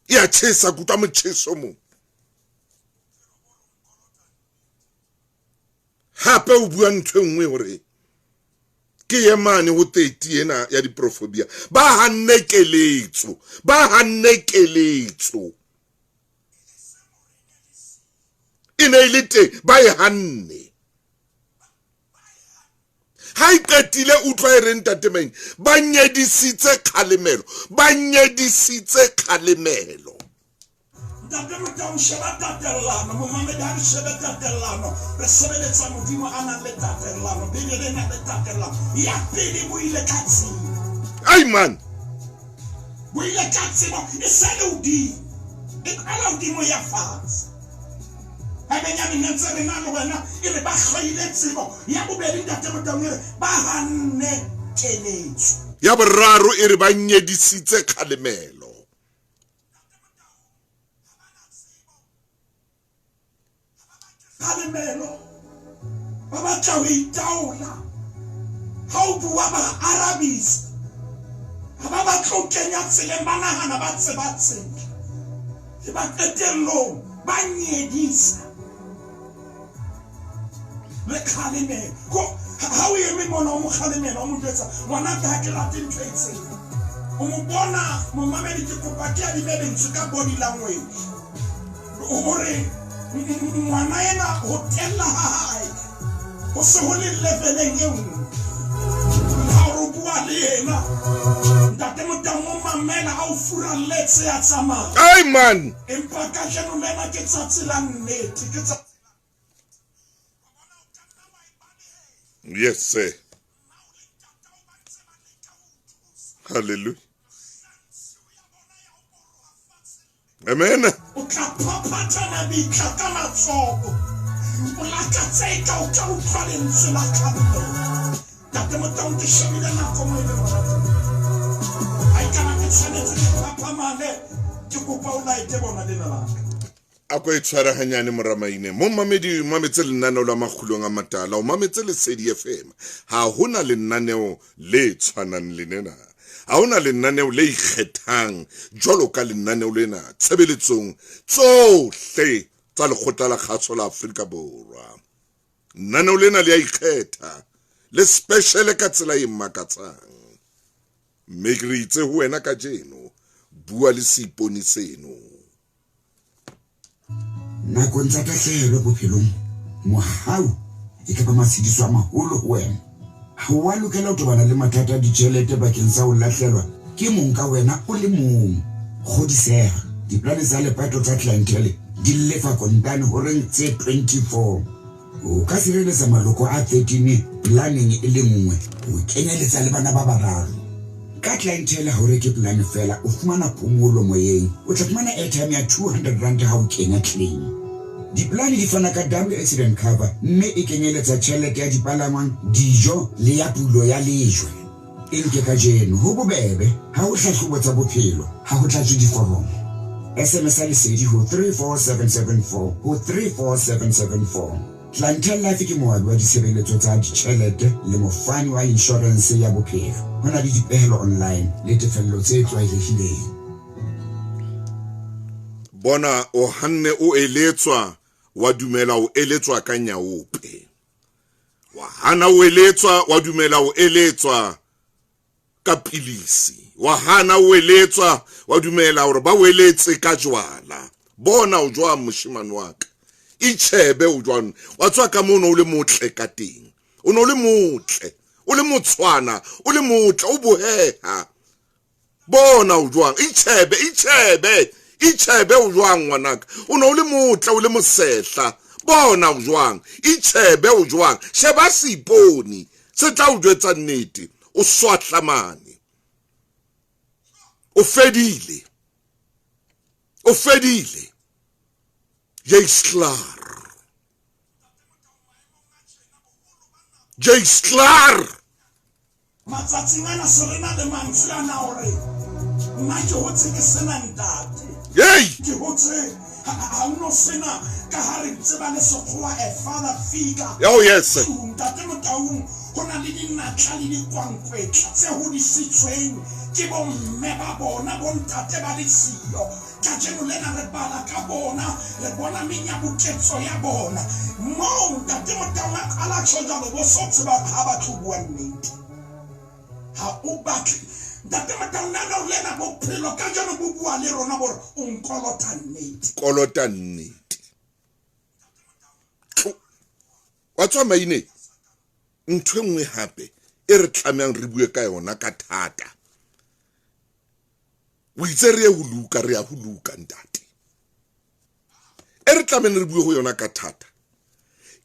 E a tjhesa, ke utlwa motjheso mo. Hape o bua ntho e nngwe hore ke ye mane ho 30 ena ya diprofobia. Ba hanne keletso, ba hanne keletso. E ne e le teng, ba e hanne. Ha e qetile utlwa e reng ntate Maine, ba nyedisitse kgalemelo, ba nyedisitse kgalemelo. Ntate Motaung, sheba tatellano. Momamedi, ha re shebe tatellano, re sebeletsa Modimo a nang le tatellano. Bibele e nang le tatellano. Ya pele bo ile ka tsebo. Ai man. Bo ile ka tsebo e sa le hodimo. E qala hodimo ya fatshe. Haebenyane ne ntse re na le wena e re ba hloile tsebo. Ya bobedi ntate Motaung e re ba hanne keletso. Ya boraro e re ba nyedisitse kgalemelo. Kgalemelo, ba batla ho itaola. Ha o bua ba arabisa, ha ba batle ho kenya tseleng, ba nahana ba tseba tsela, e ba qetellong ba nyedisa le kgalemelo. Ko ha o eme mona o mo kgalemela, o mo jwetsa ngwanaka ha ke rate ntho e itseng, o mo bona momamedi, ke kopa ke adime lentswe ka body language hore ngwana ena ho tella ha hae ho se ho le leveleng e nngwe. Ha o bua le yena ntate Motaung, o mamela ha o furalletse ya tsamaya. Ai man. Empa kajeno lena ke tsatsi la nnete, ke tsatsi. Yes sir. Hallelujah. Amen. O tla phaphatha mabitla ka matsoho, o lakatse eka o ka utlwa lentswe la kgalemelo. Ntate Motaung, ke shebile nako mo e leng hona teng. Ha ekaba ke tshwanetse ke phaphamale, ke kopa o laete bona lena la ka. A ko e tshware hanyane moramaine. Mo mamedi, o mametse lenaneo la Makgulong a Matala, o mametse Lesedi FM. Ha hona lenaneo le tshwanang le lena. Ha hona lenaneo le ikgethang jwalo ka lenaneo lena tshebeletsong tsohle tsa lekgotla la kgaso la Afrika Borwa. Lenaneo lena le a ikgetha, le special ka tsela e makatsang. Mme ke re itse ho wena kajeno, bua le seipone seno. Nakong tsa tahlehelo bophelong, mohau e ka ba matshediso a maholo ho wena. Ha o a lokela ho tobana le mathata a ditjhelete bakeng sa ho lahlelwa ke mong ka wena o le mong. Kgodiseha, dipolane tsa lepato tsa Clientele di lefa kontane horeng tse 24. O ka sireletsa maloko a 13 polaneng e le nngwe, ho kenyeletsa le bana ba bararo. Ka Clientele ha o reke polane feela, o fumana phomolo moyeng. O tla fumana airtime ya R200 ha o kenya claim. Dipolane di fana ka double accident cover mme e kenyeletsa tjhelete ya dipalangwang, dijo le ya pulo ya lejwe. E nke kajeno, ho bobebe, ha ho hlahlobo tsa bophelo, ha ho tlatswe diforomo. SMS ya Lesedi ho 34774 ho 34774. Clientele Life ke moabi wa ditshebeletso tsa ditjhelete le mofani wa inshorense ya bophelo. Ho na le dipehelo online le tefello tse tlwaelehileng. Bona, o hanne o eletswa, wa dumela o eletswa ka nyaope. Wa hana o eletswa, wa dumela o eletswa ka pilisi. Wa hana o eletswa, wa dumela hore ba o eletse ka jwala. Bona o jwang moshemane wa ka, itjhebe o jwang, wa tswa ka mono o le motle ka teng. O ne o le motle, o le motshwana, o le motle, o boheha. Bona o jwang, itjhebe, itjhebe, itjhebe o jwang ngwanaka. O ne o le motle, o le mosehla. Bona o jwang, itjhebe o jwang. Sheba seipone se tla o jwetsa nnete. O swahlamane, o fedile, o fedile. Jay Sklar, Jay Sklar. Matsatsing ana se re na le mantswe ana hore nna ke hotse ke sena ntate. Hey! Ke hotse ha o no sena ka ha re tseba le sekgowa a father figure. Oh yes. Ntate Motaung, ho na le dinatla le dikwankwetla tse hodisitsweng ke bomme ba bona, bontate ba le siyo. Kajeno lena re bala ka bona, re bona menyabuketso ya bona. Moo ntate Motaung a qala tjho jwalo, bo so tseba ha ba tlo bua nnete. Ha o batle ntate Motaung, nana o lena bophelo kajeno bo bua le rona bore o nkolota nnete. Kolota nnete. Wa tswa maineng. Ntho e nngwe hape e re tlamehang re bue ka yona ka thata. O itse re ye ho Luka, re ya ho Luka ntate. E re tlamehang re bue ho yona ka thata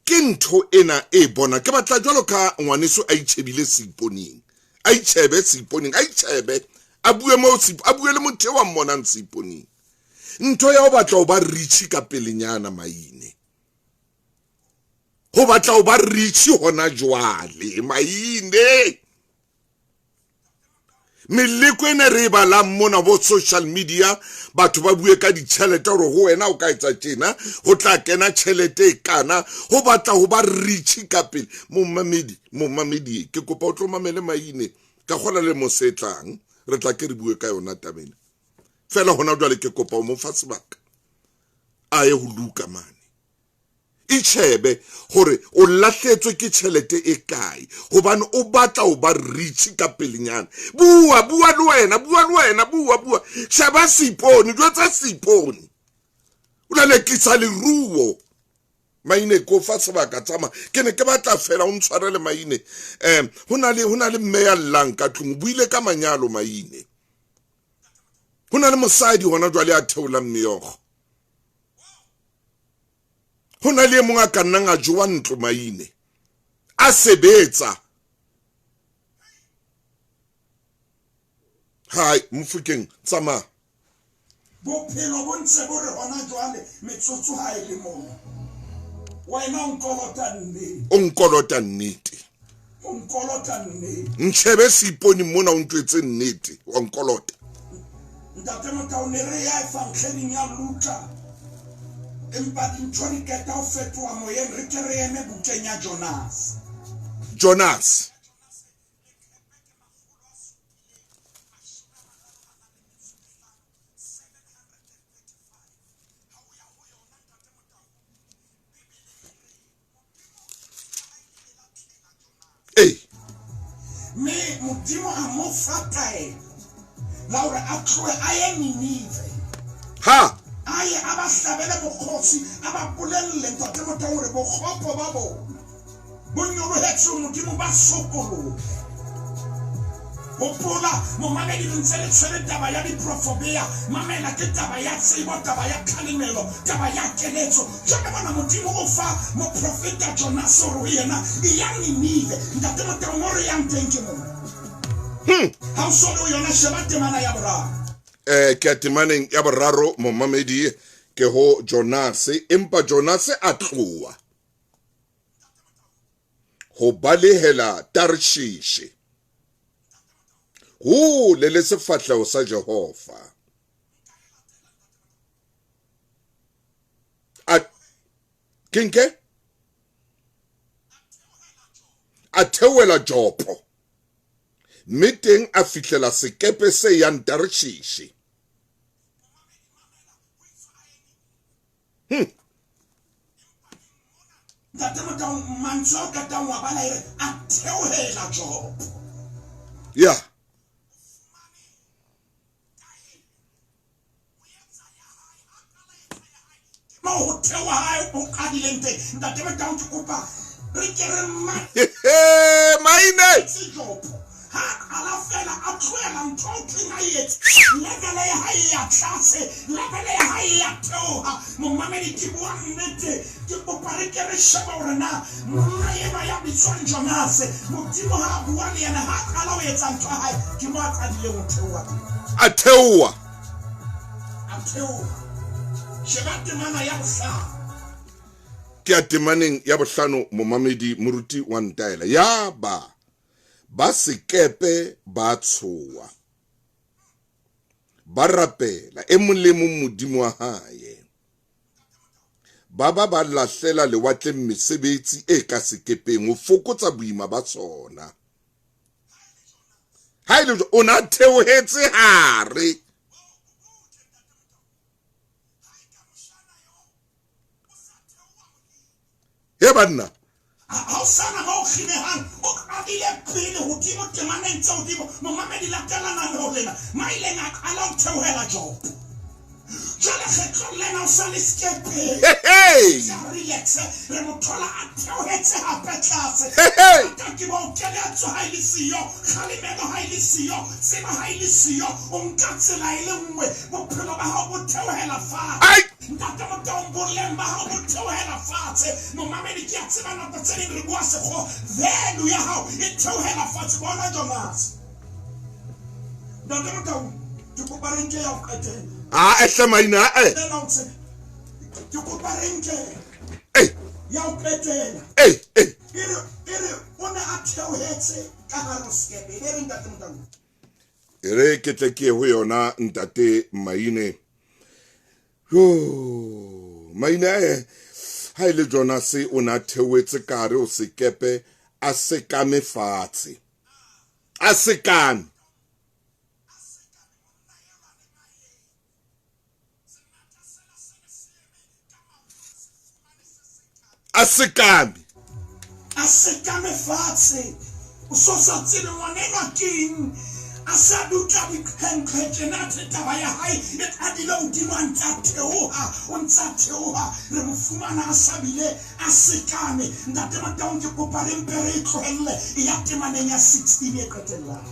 ke ntho ena e bona. Ke batla jwalo ka ngwaneso a itjhebile seiponeng, a itjhebe seiponeng, a itjhebe, a bue mo a bue le motho eo a mmonang seiponeng. Ntho ya ho batla ho ba rich ka pelenyana maine. Ho batla ho ba rich hona jwale maine. Meleko ene re e balang mona bo social media, batho ba bue ka ditjhelete hore ho wena o ka etsa tjena, ho tla kena tjhelete e kana, ho batla ho ba rich ka pele. Momamedi, momamedi, ke kopa o tlo mamele maine ka kgola le mo se tlang, re tla ke re bue ka yona tabeng. Fela hona jwale ke kopa o mo fa sebaka a ye ho Luka mane. Itjhebe hore o lahletswe ke tjhelete e kae, hobane o batla ho ba rich ka pelenyana. Bua, bua le wena, bua le wena, bua, bua. Sheba seipone, jwetsa seipone. O lelekisa leruo. Maine ko fa sebaka tsamaya. Ke ne ke batla fela o ntshwarele maine. Ho na le mme ya llang ka tlung, o buile ka manyalo maine. Ho na le mosadi hona jwale a theolang meokgo. Ho na le e mong a ka nnang a jowa ntlo maine, a sebetsa. Hai, Mofokeng, tsamaya. Bophelo bo ntse bo re hona jwale metsotso ha e le mona. Wena o nkolota nnete. O nkolota nnete. O nkolota nnete. Ntjhebe seipone mona o ntwetse nnete, wa nkolota. Ntate Motau ne re ya evangeling ya Luka. Empa dintho di qeta ho fetoha moyeng, re ke re eme bukeng ya Jonas. Jonas. Ee. Mme Modimo a mo fa taelo la hore a tlohe a ye Ninive. Ha. A ye a ba hlabele mokgosi, a ba bolelle Ntate Motau hore bokgopo ba bona bo nyolohetse ho Modimo, ba sokolohe. Hopola, momamedi, re ntse re tshwere taba ya diprofobea. Mamela, ke taba ya tsebo, taba ya kgalemelo, taba ya keletso. Jwale bona, Modimo o fa moprofeta Jonase hore ho yena, eya Ninive. Ntate Motau, mo re yang teng ke mona. Ha o so le ho yona, sheba temana ya boraro. Ke ya temaneng ya boraro, momamedi, ke ho Jonase. Empa Jonase a tloha ho balehela Tarshishe, hole le sefahleho sa Jehova. A kenke a theohela Jopo, mme teng a fihlela sekepe se yang Tarshishe. Ntate Motau, mantswe ao qetang wa bala e re a theohela Jopo. Ya. Mo ho theoha hae o qadileng teng. Ntate Motau, ke kopa re ke re maine. Jopo. Ha qala fela a tlohela ntho o thweng a etse. Level ya hae ya tlase, level ya hae ya theoha. Momamedi, ke bua nnete, ke kopa re ke re shebe hore na monna enwa ya bitswang Jonase, Modimo ha a bua le yena, ha qala ho etsa ntho ya hae, ke mo a qadileng ho theoha teng. A theoha. A theoha. Sheba temana ya bohlano. Ke ya temaneng ya bohlano, momamedi, moruti wa ntaela. Ya ba ba sekepe ba tshoha, ba rapela e mong le mong Modimo wa hae, ba ba ba lahlela lewatleng mesebetsi e ka sekepeng ho fokotsa boima ba sona. Ha e le o na theohetse hare. He banna. Ha o sana mo kginehang, o qadile pele hodimo temaneng tse hodimo. Momamedi, latelana le ho lena. Maileng a qala ho theohela Jopo. Jwale kgetlong lena o sa le sekepeng. Hey! Relax, re mo thola a theohetse hape tlase. Hey! Ka ke bo keletso ha e le siyo, kgalemelo ha e le siyo, tsebo ha e le siyo, o nka tsela e le nngwe, bophelo ba hao bo theohela fatshe. Ai! Ntate Motaung, boleng ba hao bo theohela fatshe. Momamedi, ke a tseba nako tse ding re bua sekgowa, value ya hao e theohela fatshe. Bona Jonas. Ntate Motaung, ke kopa re nke ya ho qetela. A ehle maina e. Lena o tsebe. Ke kopa re nke Ei, ya ho qetela. ei, ei. E re o ne a theohetse ka hare ho sekepe. E be re Ntate Motaung. E re ke tle ke ye ho yona ntate Maine. Yo, Maine e ha ile Jonas o na theohetse ka hare ho sekepe a sekame fatshe. A sekame. A sekame. A sekame fatshe. O so sa tsebe ngwanenwa keng. A sa dutla diqhenqhe tjena the taba ya hae e qadile hodimo, a ntse a theoha, o ntse a theoha. Re mo fumana a sa bile a sekame. Ntate Motaung, ke kopa re mpe re e tlohelle e ya temaneng ya 16 e qetellang.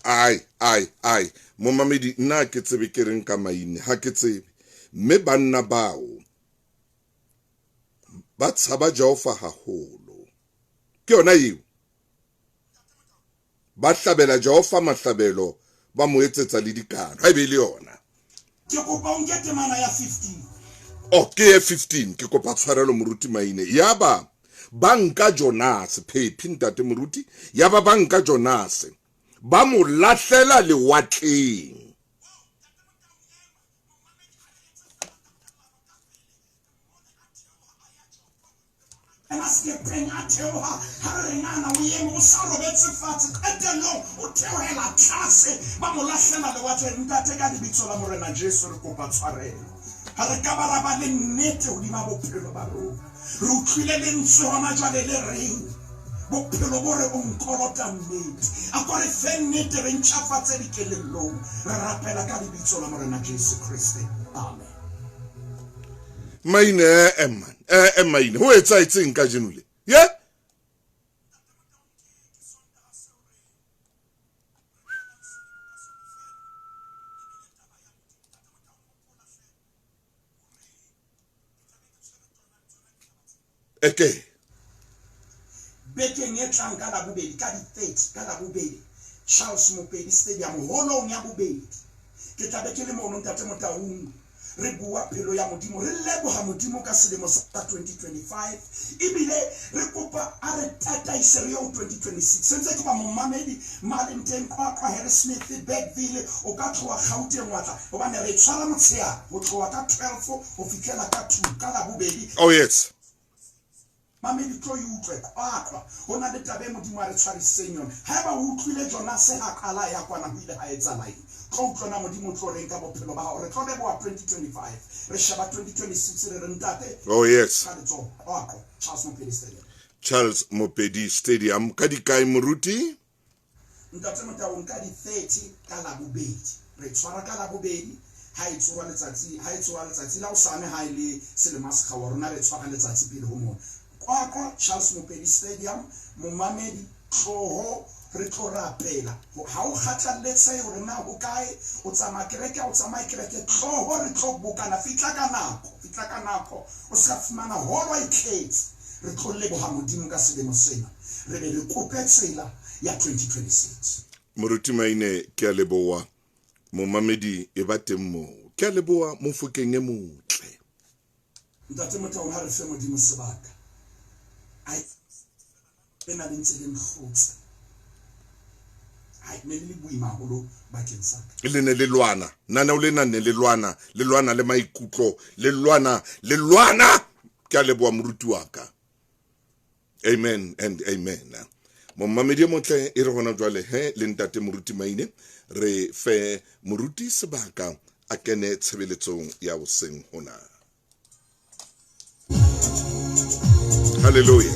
Ai, ai, ai. Momamedi, nna ke tsebe ke reng ka Maine, ha ke tsebe. Mme banna bao ba tshaba Jehova haholo. Ke yona eo. Ba hlabela Jehova mahlabelo, ba mo etsetsa le dikano. Ha ebe le yona. Ke kopa o nke temana ya 15. Oh, ke ye 15. Ke kopa tshwarelo moruti Maine. Yaba ba nka Jonas, phephi ntate moruti, yaba ba nka Jonas, ba mo lahlela lewatleng. Ena sekepeng a theoha, ha re re nana o eme, o sa robetse fatshe, qetellong o theohela tlase, ba mo lahlela lewatleng. Ntate, ka lebitso la Morena Jesu re kopa tshwarelo. Ha re ka ba ra ba le nnete hodima bophelo ba rona. Re utlwile lentswe hona jwale le reng bophelo bo re o nkolota nnete. A ko re fe nnete, re ntjhafatse dikelellong. Re rapela ka lebitso la Morena Jesu Kriste. Amen. Maine man, Maine, ho etsahetseng kajeno le? Ye? Eke. Bekeng e tlang ka Labobedi, ka di-30 ka Labobedi, Charles Mopedi Stadium, holong ya bobedi. Ke tla be ke le mono Ntate Motaung, re bua pelo ya Modimo, re leboha Modimo ka selemo sa 2025, ebile re kopa a re tataise re yo 2026. Sentse ke ba momamedi Malenteng, Qwaqwa, Harrismith, Bergville, o ka tloha Gauteng wa tla, hobane re tshwara motshehare ho tloha ka 12 ho fihlela ka 2 ka Labobedi. Oh yes. Mamedi tlo e utlwe Qwaqwa, ho na le taba e Modimo a re tshwarisitseng yona. Haeba o utlwile Jonas ha qala ya kwana ho ile ha etsahala eng, tlo utlwa na Modimo o tlo reng ka bophelo ba hao. Re tlo leboha 2025, re sheba 2026, re re ntate. Oh yes. Ka letsoho Qwaqwa, Charles Mopedi Stadium. Charles Mopedi Stadium ka dikae moruti? Ntate Motaung, ka di-30 ka Labobedi. Re tshwara ka Labobedi ha e tsoha letsatsi, ha e tsoha letsatsi la hosane, ha e le selemo sekgawa rona re tshwara letsatsi pele ho mona. Qwaqwa, Charles Mopedi Stadium, momamedi tloho re tlo rapela. Ha o kgathalletsehe hore na ho kae, o tsamaya kereke, ha o tsamaye kereke, tloho re tlo bokana. Fihla ka nako, fihla ka nako, o ska fumana holo e tletse. Re tlo leboha Modimo ka selemo sena, re be re kope tsela ya 2026. Moruti Maine, ke a leboha. Momamedi e ba teng moo. Ke a leboha Mofokeng e motle. Ntate Motaung, ha re fe Modimo sebaka. Ai, lena le ntse le nhlotse. Ai, ne le le boima haholo bakeng sa ka. Le ne le lwana. Naneo lena ne le lwana, le lwana le maikutlo, le lwana, le lwana. Ke a leboha moruti wa ka. Amen and amen. Momamedi e motle e re hona jwale he le ntate moruti Maine re fe moruti sebaka a kene tshebeletsong ya hoseng hona. Hallelujah.